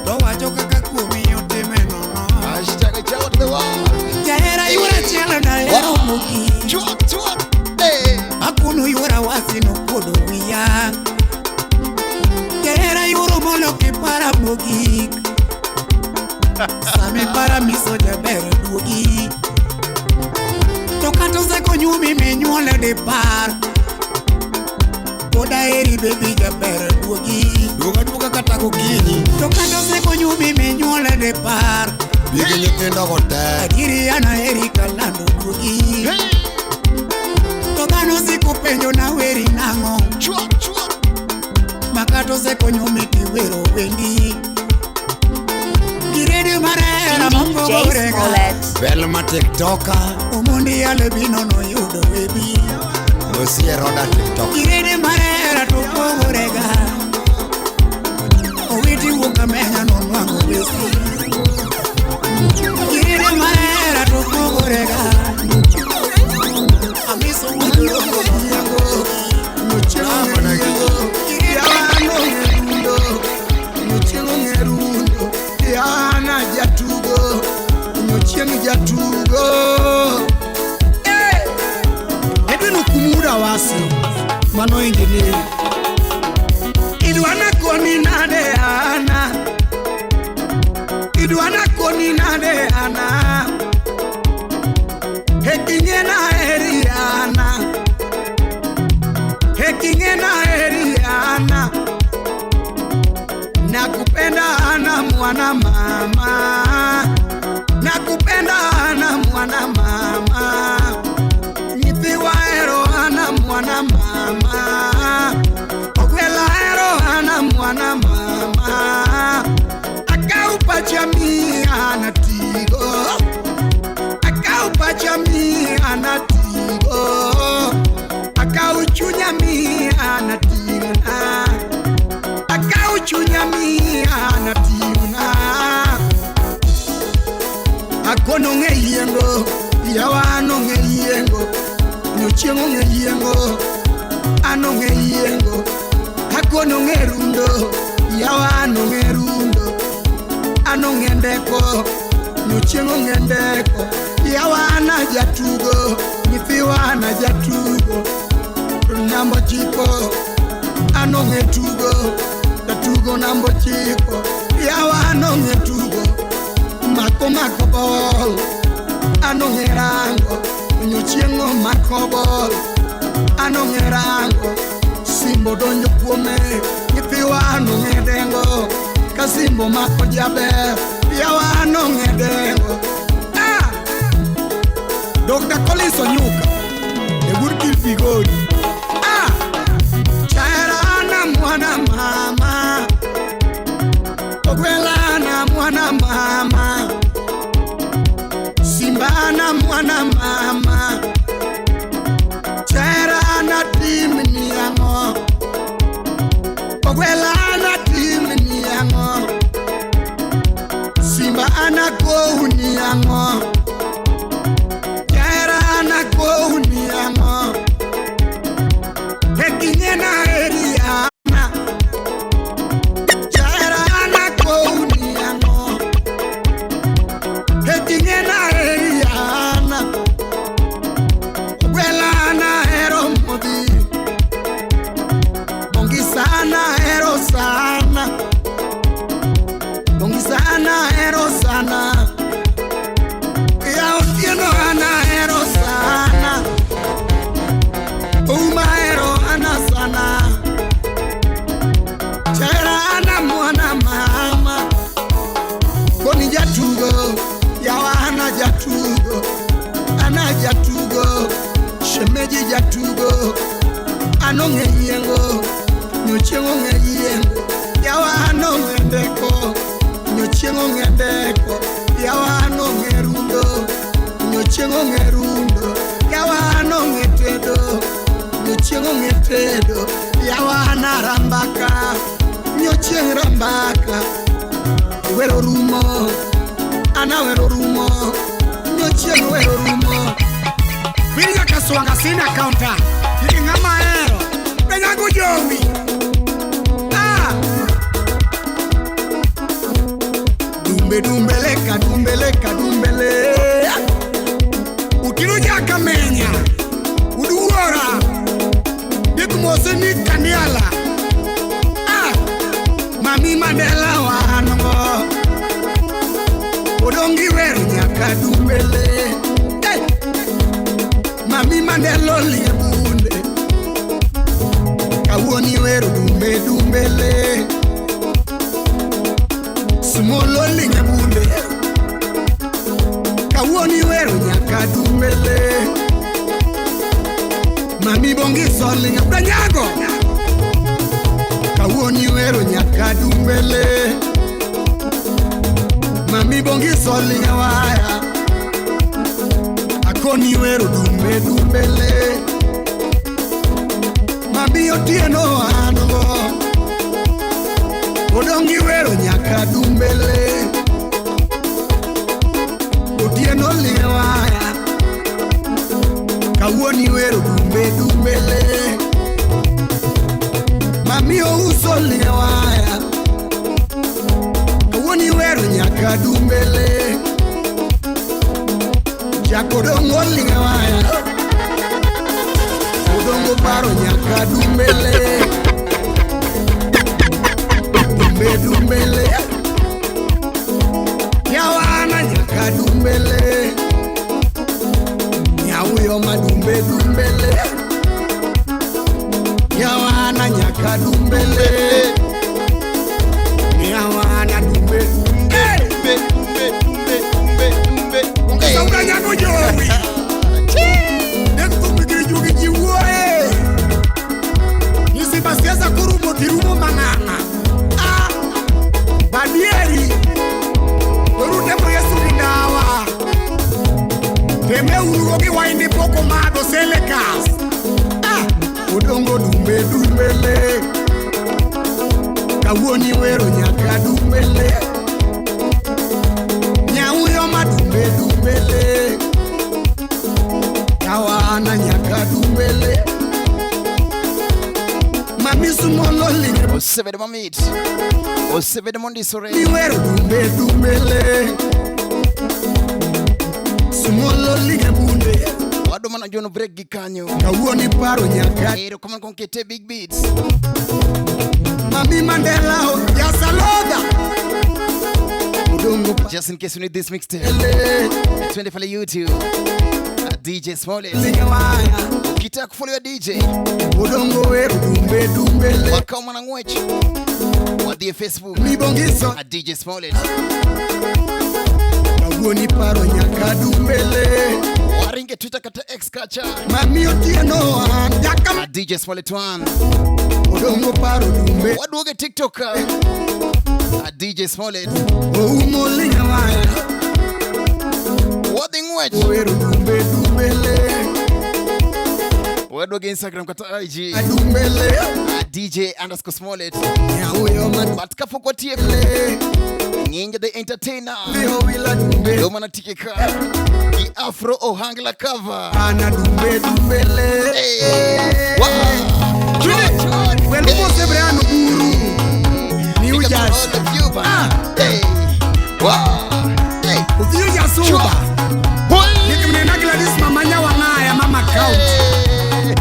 To wacho kaka kuomi otime nono. Hashtag Jawa to the world. Jahera yuora chielo nahero mogik. Chuak, chuak. Hey. Akuno yuora wasi nokuodo wiya. Jahera yuoro moloki para mogik. Sami para miso jaber duogi. To kata osekonyuomi minyuole dipar. Pod aheri baby jaber duogi. Duoga duoga kata gokinyi. To kata osekonyuomi minyuole dipar. Bi gi nyithindo go te. Adieri an aheri kalando duogi. To dhano siko penjo naweri nang'o. Chuak, chuak. Makata osekonyuomi tiwero wendi. Gi redio mar hera DJ mopogore ga. Smollett. Velma TikToker. Omondi Alebino noyudo webi. Mosie Roda TikTok. Gi redio mar hera to pogore ga. Owiti wuok amenya nonwang'o wesi. Gi redio mar hera to pogore ga. Amiso wuod Rongo nonyango. Yana jatugo, ochieng' jatugo. Edwin Okumuda wasi, mano engineer. Idwana koni nade ana, idwana koni nade ana. Hekingena heriana, hekingena heriana, nakupenda ana mwana mama, nakupenda ana mwana mama, nyithi wahero ana mwana mama, ogwela hero ana mwana mama, akau pacha mi ana tigo, akau pacha mi ana tigo, akau chunya mi ana tingna, akau chunya mi ana tingna, akono ng'e yiengo, yawa ano ng'e yiengo, nyochieng' ong'e yiengo, an ong'e yiengo, akono ng'e rundo, yawa an ong'e rundo, an ong'e ndeko, nyochieng' ong'e ndeko, yawa an ajatugo, nyithiwa an ajatugo, namba ochiko, an ong'e tugo, jatugo namba ochiko, yawa an ong'e tugo, mako mako bol, an ong'e rango, nyochieng' omako bol, an ong'e rango, simbo donjo kuome, nyithiwa an ong'e dengo, ka simbo mako jaber, yawa an ong'e dengo. Ah! Dr. Collins Onyuka, e wuod Kilfigori. Ah! Chahera ana mwana mama, ogwela ana mwana mama, simba ana mwana mama, chahera ana tim ni ang'o, ogwela ana tim ni ang'o, simba ana kou ni ang'o, chahera ana kou ni ang'o, heking'ena heriana, chahera ana kou ni ang'o, heking'ena heriana, ogwela ana hero modhi, bongisa ana hero sana, bongisa ana hero sana, ya Otieno ana hero sana, Ouma hero ana sana, Chahera ana mwana mama, koni jatugo, yawa ana jatugo, ana jatugo, shemeji jatugo, an ong'e yiengo, nyochieng' ong'e yiengo, yawa an ong'e ndeko, nyochieng' ong'e ndeko, yawa an ong'e rundo, nyochieng' ong'e rundo, yawa an ong'e tedo, nyochieng' ong'e tedo, yawa an arambaka, nyochieng' rambaka, wero rumo, ana wero rumo, nyochieng' wero rumo. Winja Kaswanga senior counter, gini ng'ama ahero, Benyago Jowi. Ah! Dumbe dumbele ka dumbele ka dumbele. Utino jakamenya, uduora, dik mose ni kaniala. Ah! Mami Mandela wango, odongi wero nyaka dumbele. Hey! Mami Mandela olie bunde, kawuono iwero dumbe dumbele. Smolo oling' e bunde, kawuono iwero nyaka dumbele. Mami Bongisa oling' e Benyago, kawuono iwero nyaka dumbele. Mami Bongisa oling' e waya, akoni iwero dumbe dumbele. Mami Otieno an go, odong' iwero nyaka dumbele. Otieno oling' e waya, kawuono iwero dumbe dumbele. Mami ouso oling' e waya, kawuono iwero nyaka dumbele. Jakodong' oling' e waya, odongo paro nyaka dumbele. Dumbe dumbele, yawana nyaka dumbele. Pomadho Selekas. Ah, Odongo dumbe dumbele. Kawuono iwero nyaka dumbele. Nyauyo madumbe dumbele. Kawana nyaka dumbele. Mami sumolo linge. Osebedo mamit. Osebedo mondisore. Iwero dumbe dumbele. Sumolo linge bunde. Wado mana John break gi kanyo. Kawuono iparo nyaka. Erokamano kuom kete big beats. Mami Mandela ho jasaloda. Odongo Just in case you need this mixtape. Twende pale YouTube. At DJ Smollett. Ukitaka kufollow ya DJ. Odongo wero dumbe dumbele. Wakao mwanang'wech. Wadhi Facebook. Mibongiso. At DJ Smollett. Kawuono iparo nyaka dumbele. Waringe Twitter kata X kacha. Mami Otieno an jaka. At DJ Smollett 1. Odongo paro dumbe. Waduoge TikTok. At DJ Smollett. Oumo linga waya. Wadhi ng'wech. Wero dumbe dumbele. Waduoge Instagram kata IG. Adumbele. At DJ underscore Smollett. Nyauyo mad. But kapok watieko. Nginja the entertainer. Leo mana tike ka. Gi Afro Ohangla cover. Ana dumbe dumbele. Hey. Wow. Well, Sebriano Buru. New Jazz. Hey. Wow. Hey. Uthio Jasuba. Nikimnena Gladys mamanya wangaya mama count.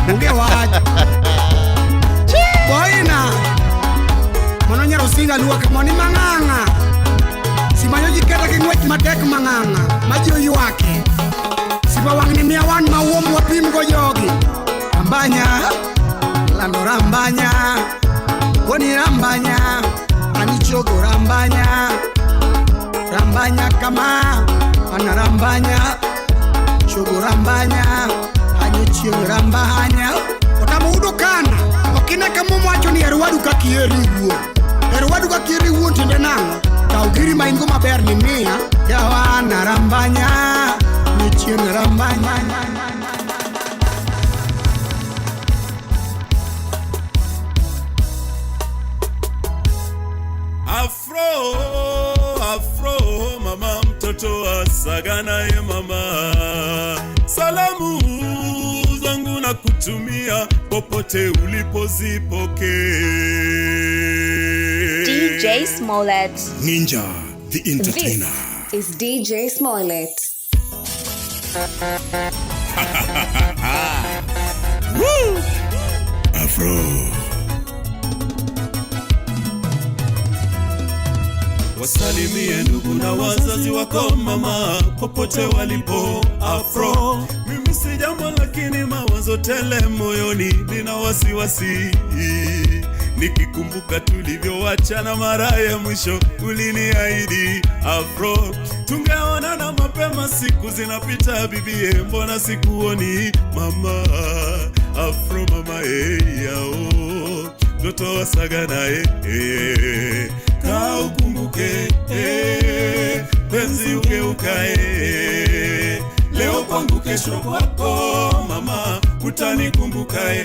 Unge wach. Boina. Mono nyaro singa luoke moni mang'ang'a. Simanyo ji keta gi ng'wech matek mang'ang'a ma ji oywake. Sima wang'ni miya wan ma wuom wapim go jogi. Rambanya, lando rambanya, koni rambanya, anichogo rambanya. Rambanya kama, ana rambanya, chogo rambanya, anyochieng rambanya. Otamo udo kana, okine kama mwacho ni erwadu ka kieri wuon. Erwadu ka kieri wuon tiende nang'o? Kaw giri ma in go maber ni miya, yawa rambanya, nyochieng rambanya. Afro, afro, mama mtoto asagana ye mama. Salamu zangu na kutumia popote ulipozipokee. DJ Smollett. Ninja the entertainer. This is DJ Smollett. Woo! Afro. Wasalimie ndugu na wazazi wako mama popote walipo. Afro, mimi si jambo lakini mawazo tele moyoni, nina wasiwasi nikikumbuka tulivyoachana mara ya mwisho. Uliniahidi Afro tungeonana mapema, siku zinapita bibie, mbona sikuoni mama? Afro mama yao mtoto wa Sagana ka ukumbuke penzi ugeukae leo kwangu kesho kwako mama utanikumbuka ya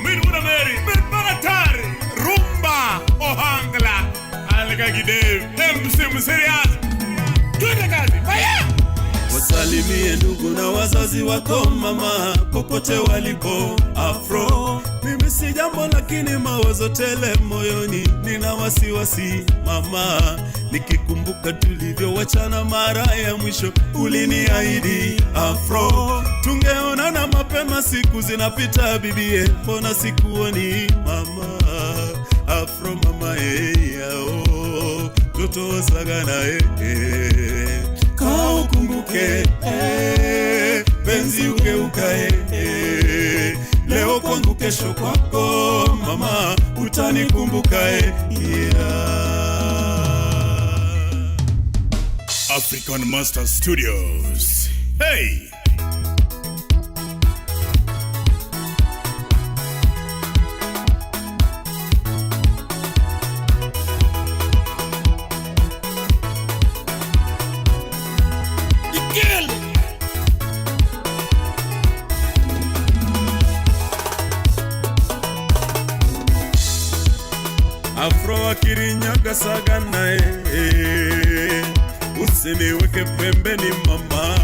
Miruna Mary Mirbanatari Rumba Ohangla Aleka Gideve MC Mserias. Twende kazi fire. Wasalimie ndugu na wazazi wako mama popote walipo. Afro, mimi si jambo lakini mawazo tele moyoni, nina wasiwasi mama nikikumbuka tulivyoachana mara ya mwisho. Uliniahidi Afro tungeonana mapema, siku zinapita bibie, mbona sikuoni mama? Afro mama yao mtoto wa Sagana ka ukumbuke penzi ugeukae leo kwangu kesho kwako mama utanikumbuka yeah. African Master Studios. Hey! Kill! Akirinyaga Sagana, usiniweke pembeni mama,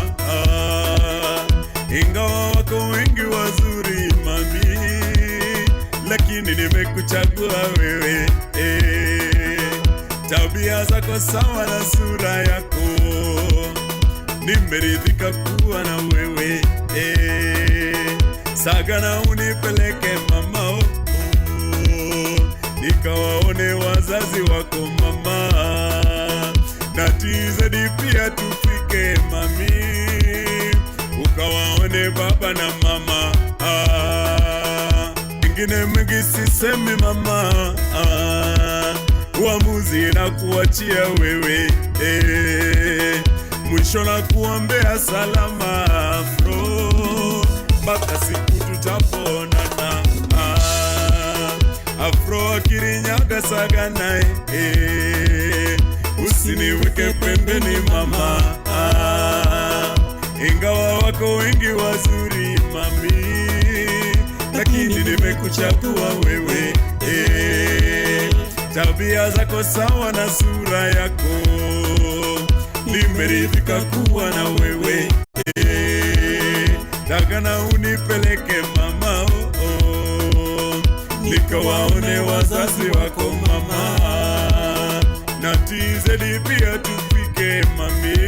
ingawa wako wengi wazuri mami, lakini nimekuchagua wewe. Tabia zako sawa na sura yako, nimeridhika kuwa na wewe. Sagana unipeleke mama, oh, nikawaone wazazi wako mama, na TZD pia tufike mami, ukawaone baba na mama. Ingine mingi sisemi mama, uamuzi na kuachia wewe. Mwisho na kuombea salama Afro, mpaka siku tutaponana. Afro Akirinyaga Sagana, usiniweke pembeni mama, ingawa wako wengi wazuri mami, lakini nimekuchagua wewe. Tabia zako sawa na sura yako, nimeridhika kuwa na wewe. Sagana unipeleke mama, oh, oh, nikawaone wazazi wako mama, na TZD pia tufike mami,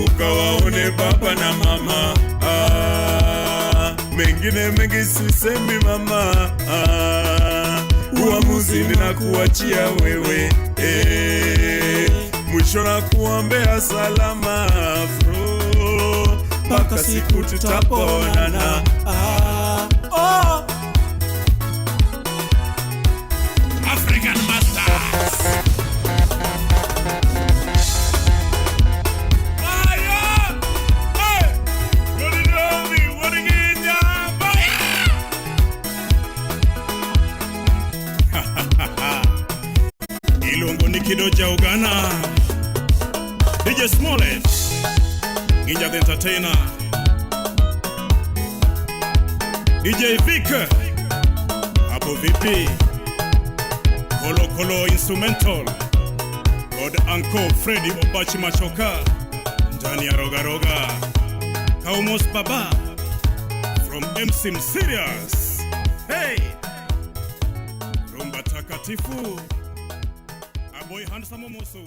ukawaone baba na mama. Mengine mengi sisemi mama, uamuzi ninakuachia wewe. Mwisho na kuombea salama Afro, mpaka siku tutaponana. Oh. African Masters. Fire! Hey! What it do, what it get, fire! Iluongo ni Kido ja Uganda. DJ Smollett, Ninja the Entertainer, DJ Vic, hapo vipi? Kolo Kolo Instrumental, God Uncle Freddy Obachi Machoka, ndani ya Roga Roga, Kaumos Baba, from MC Serious. Hey! Rumba takatifu, Aboy Handsome Omosu.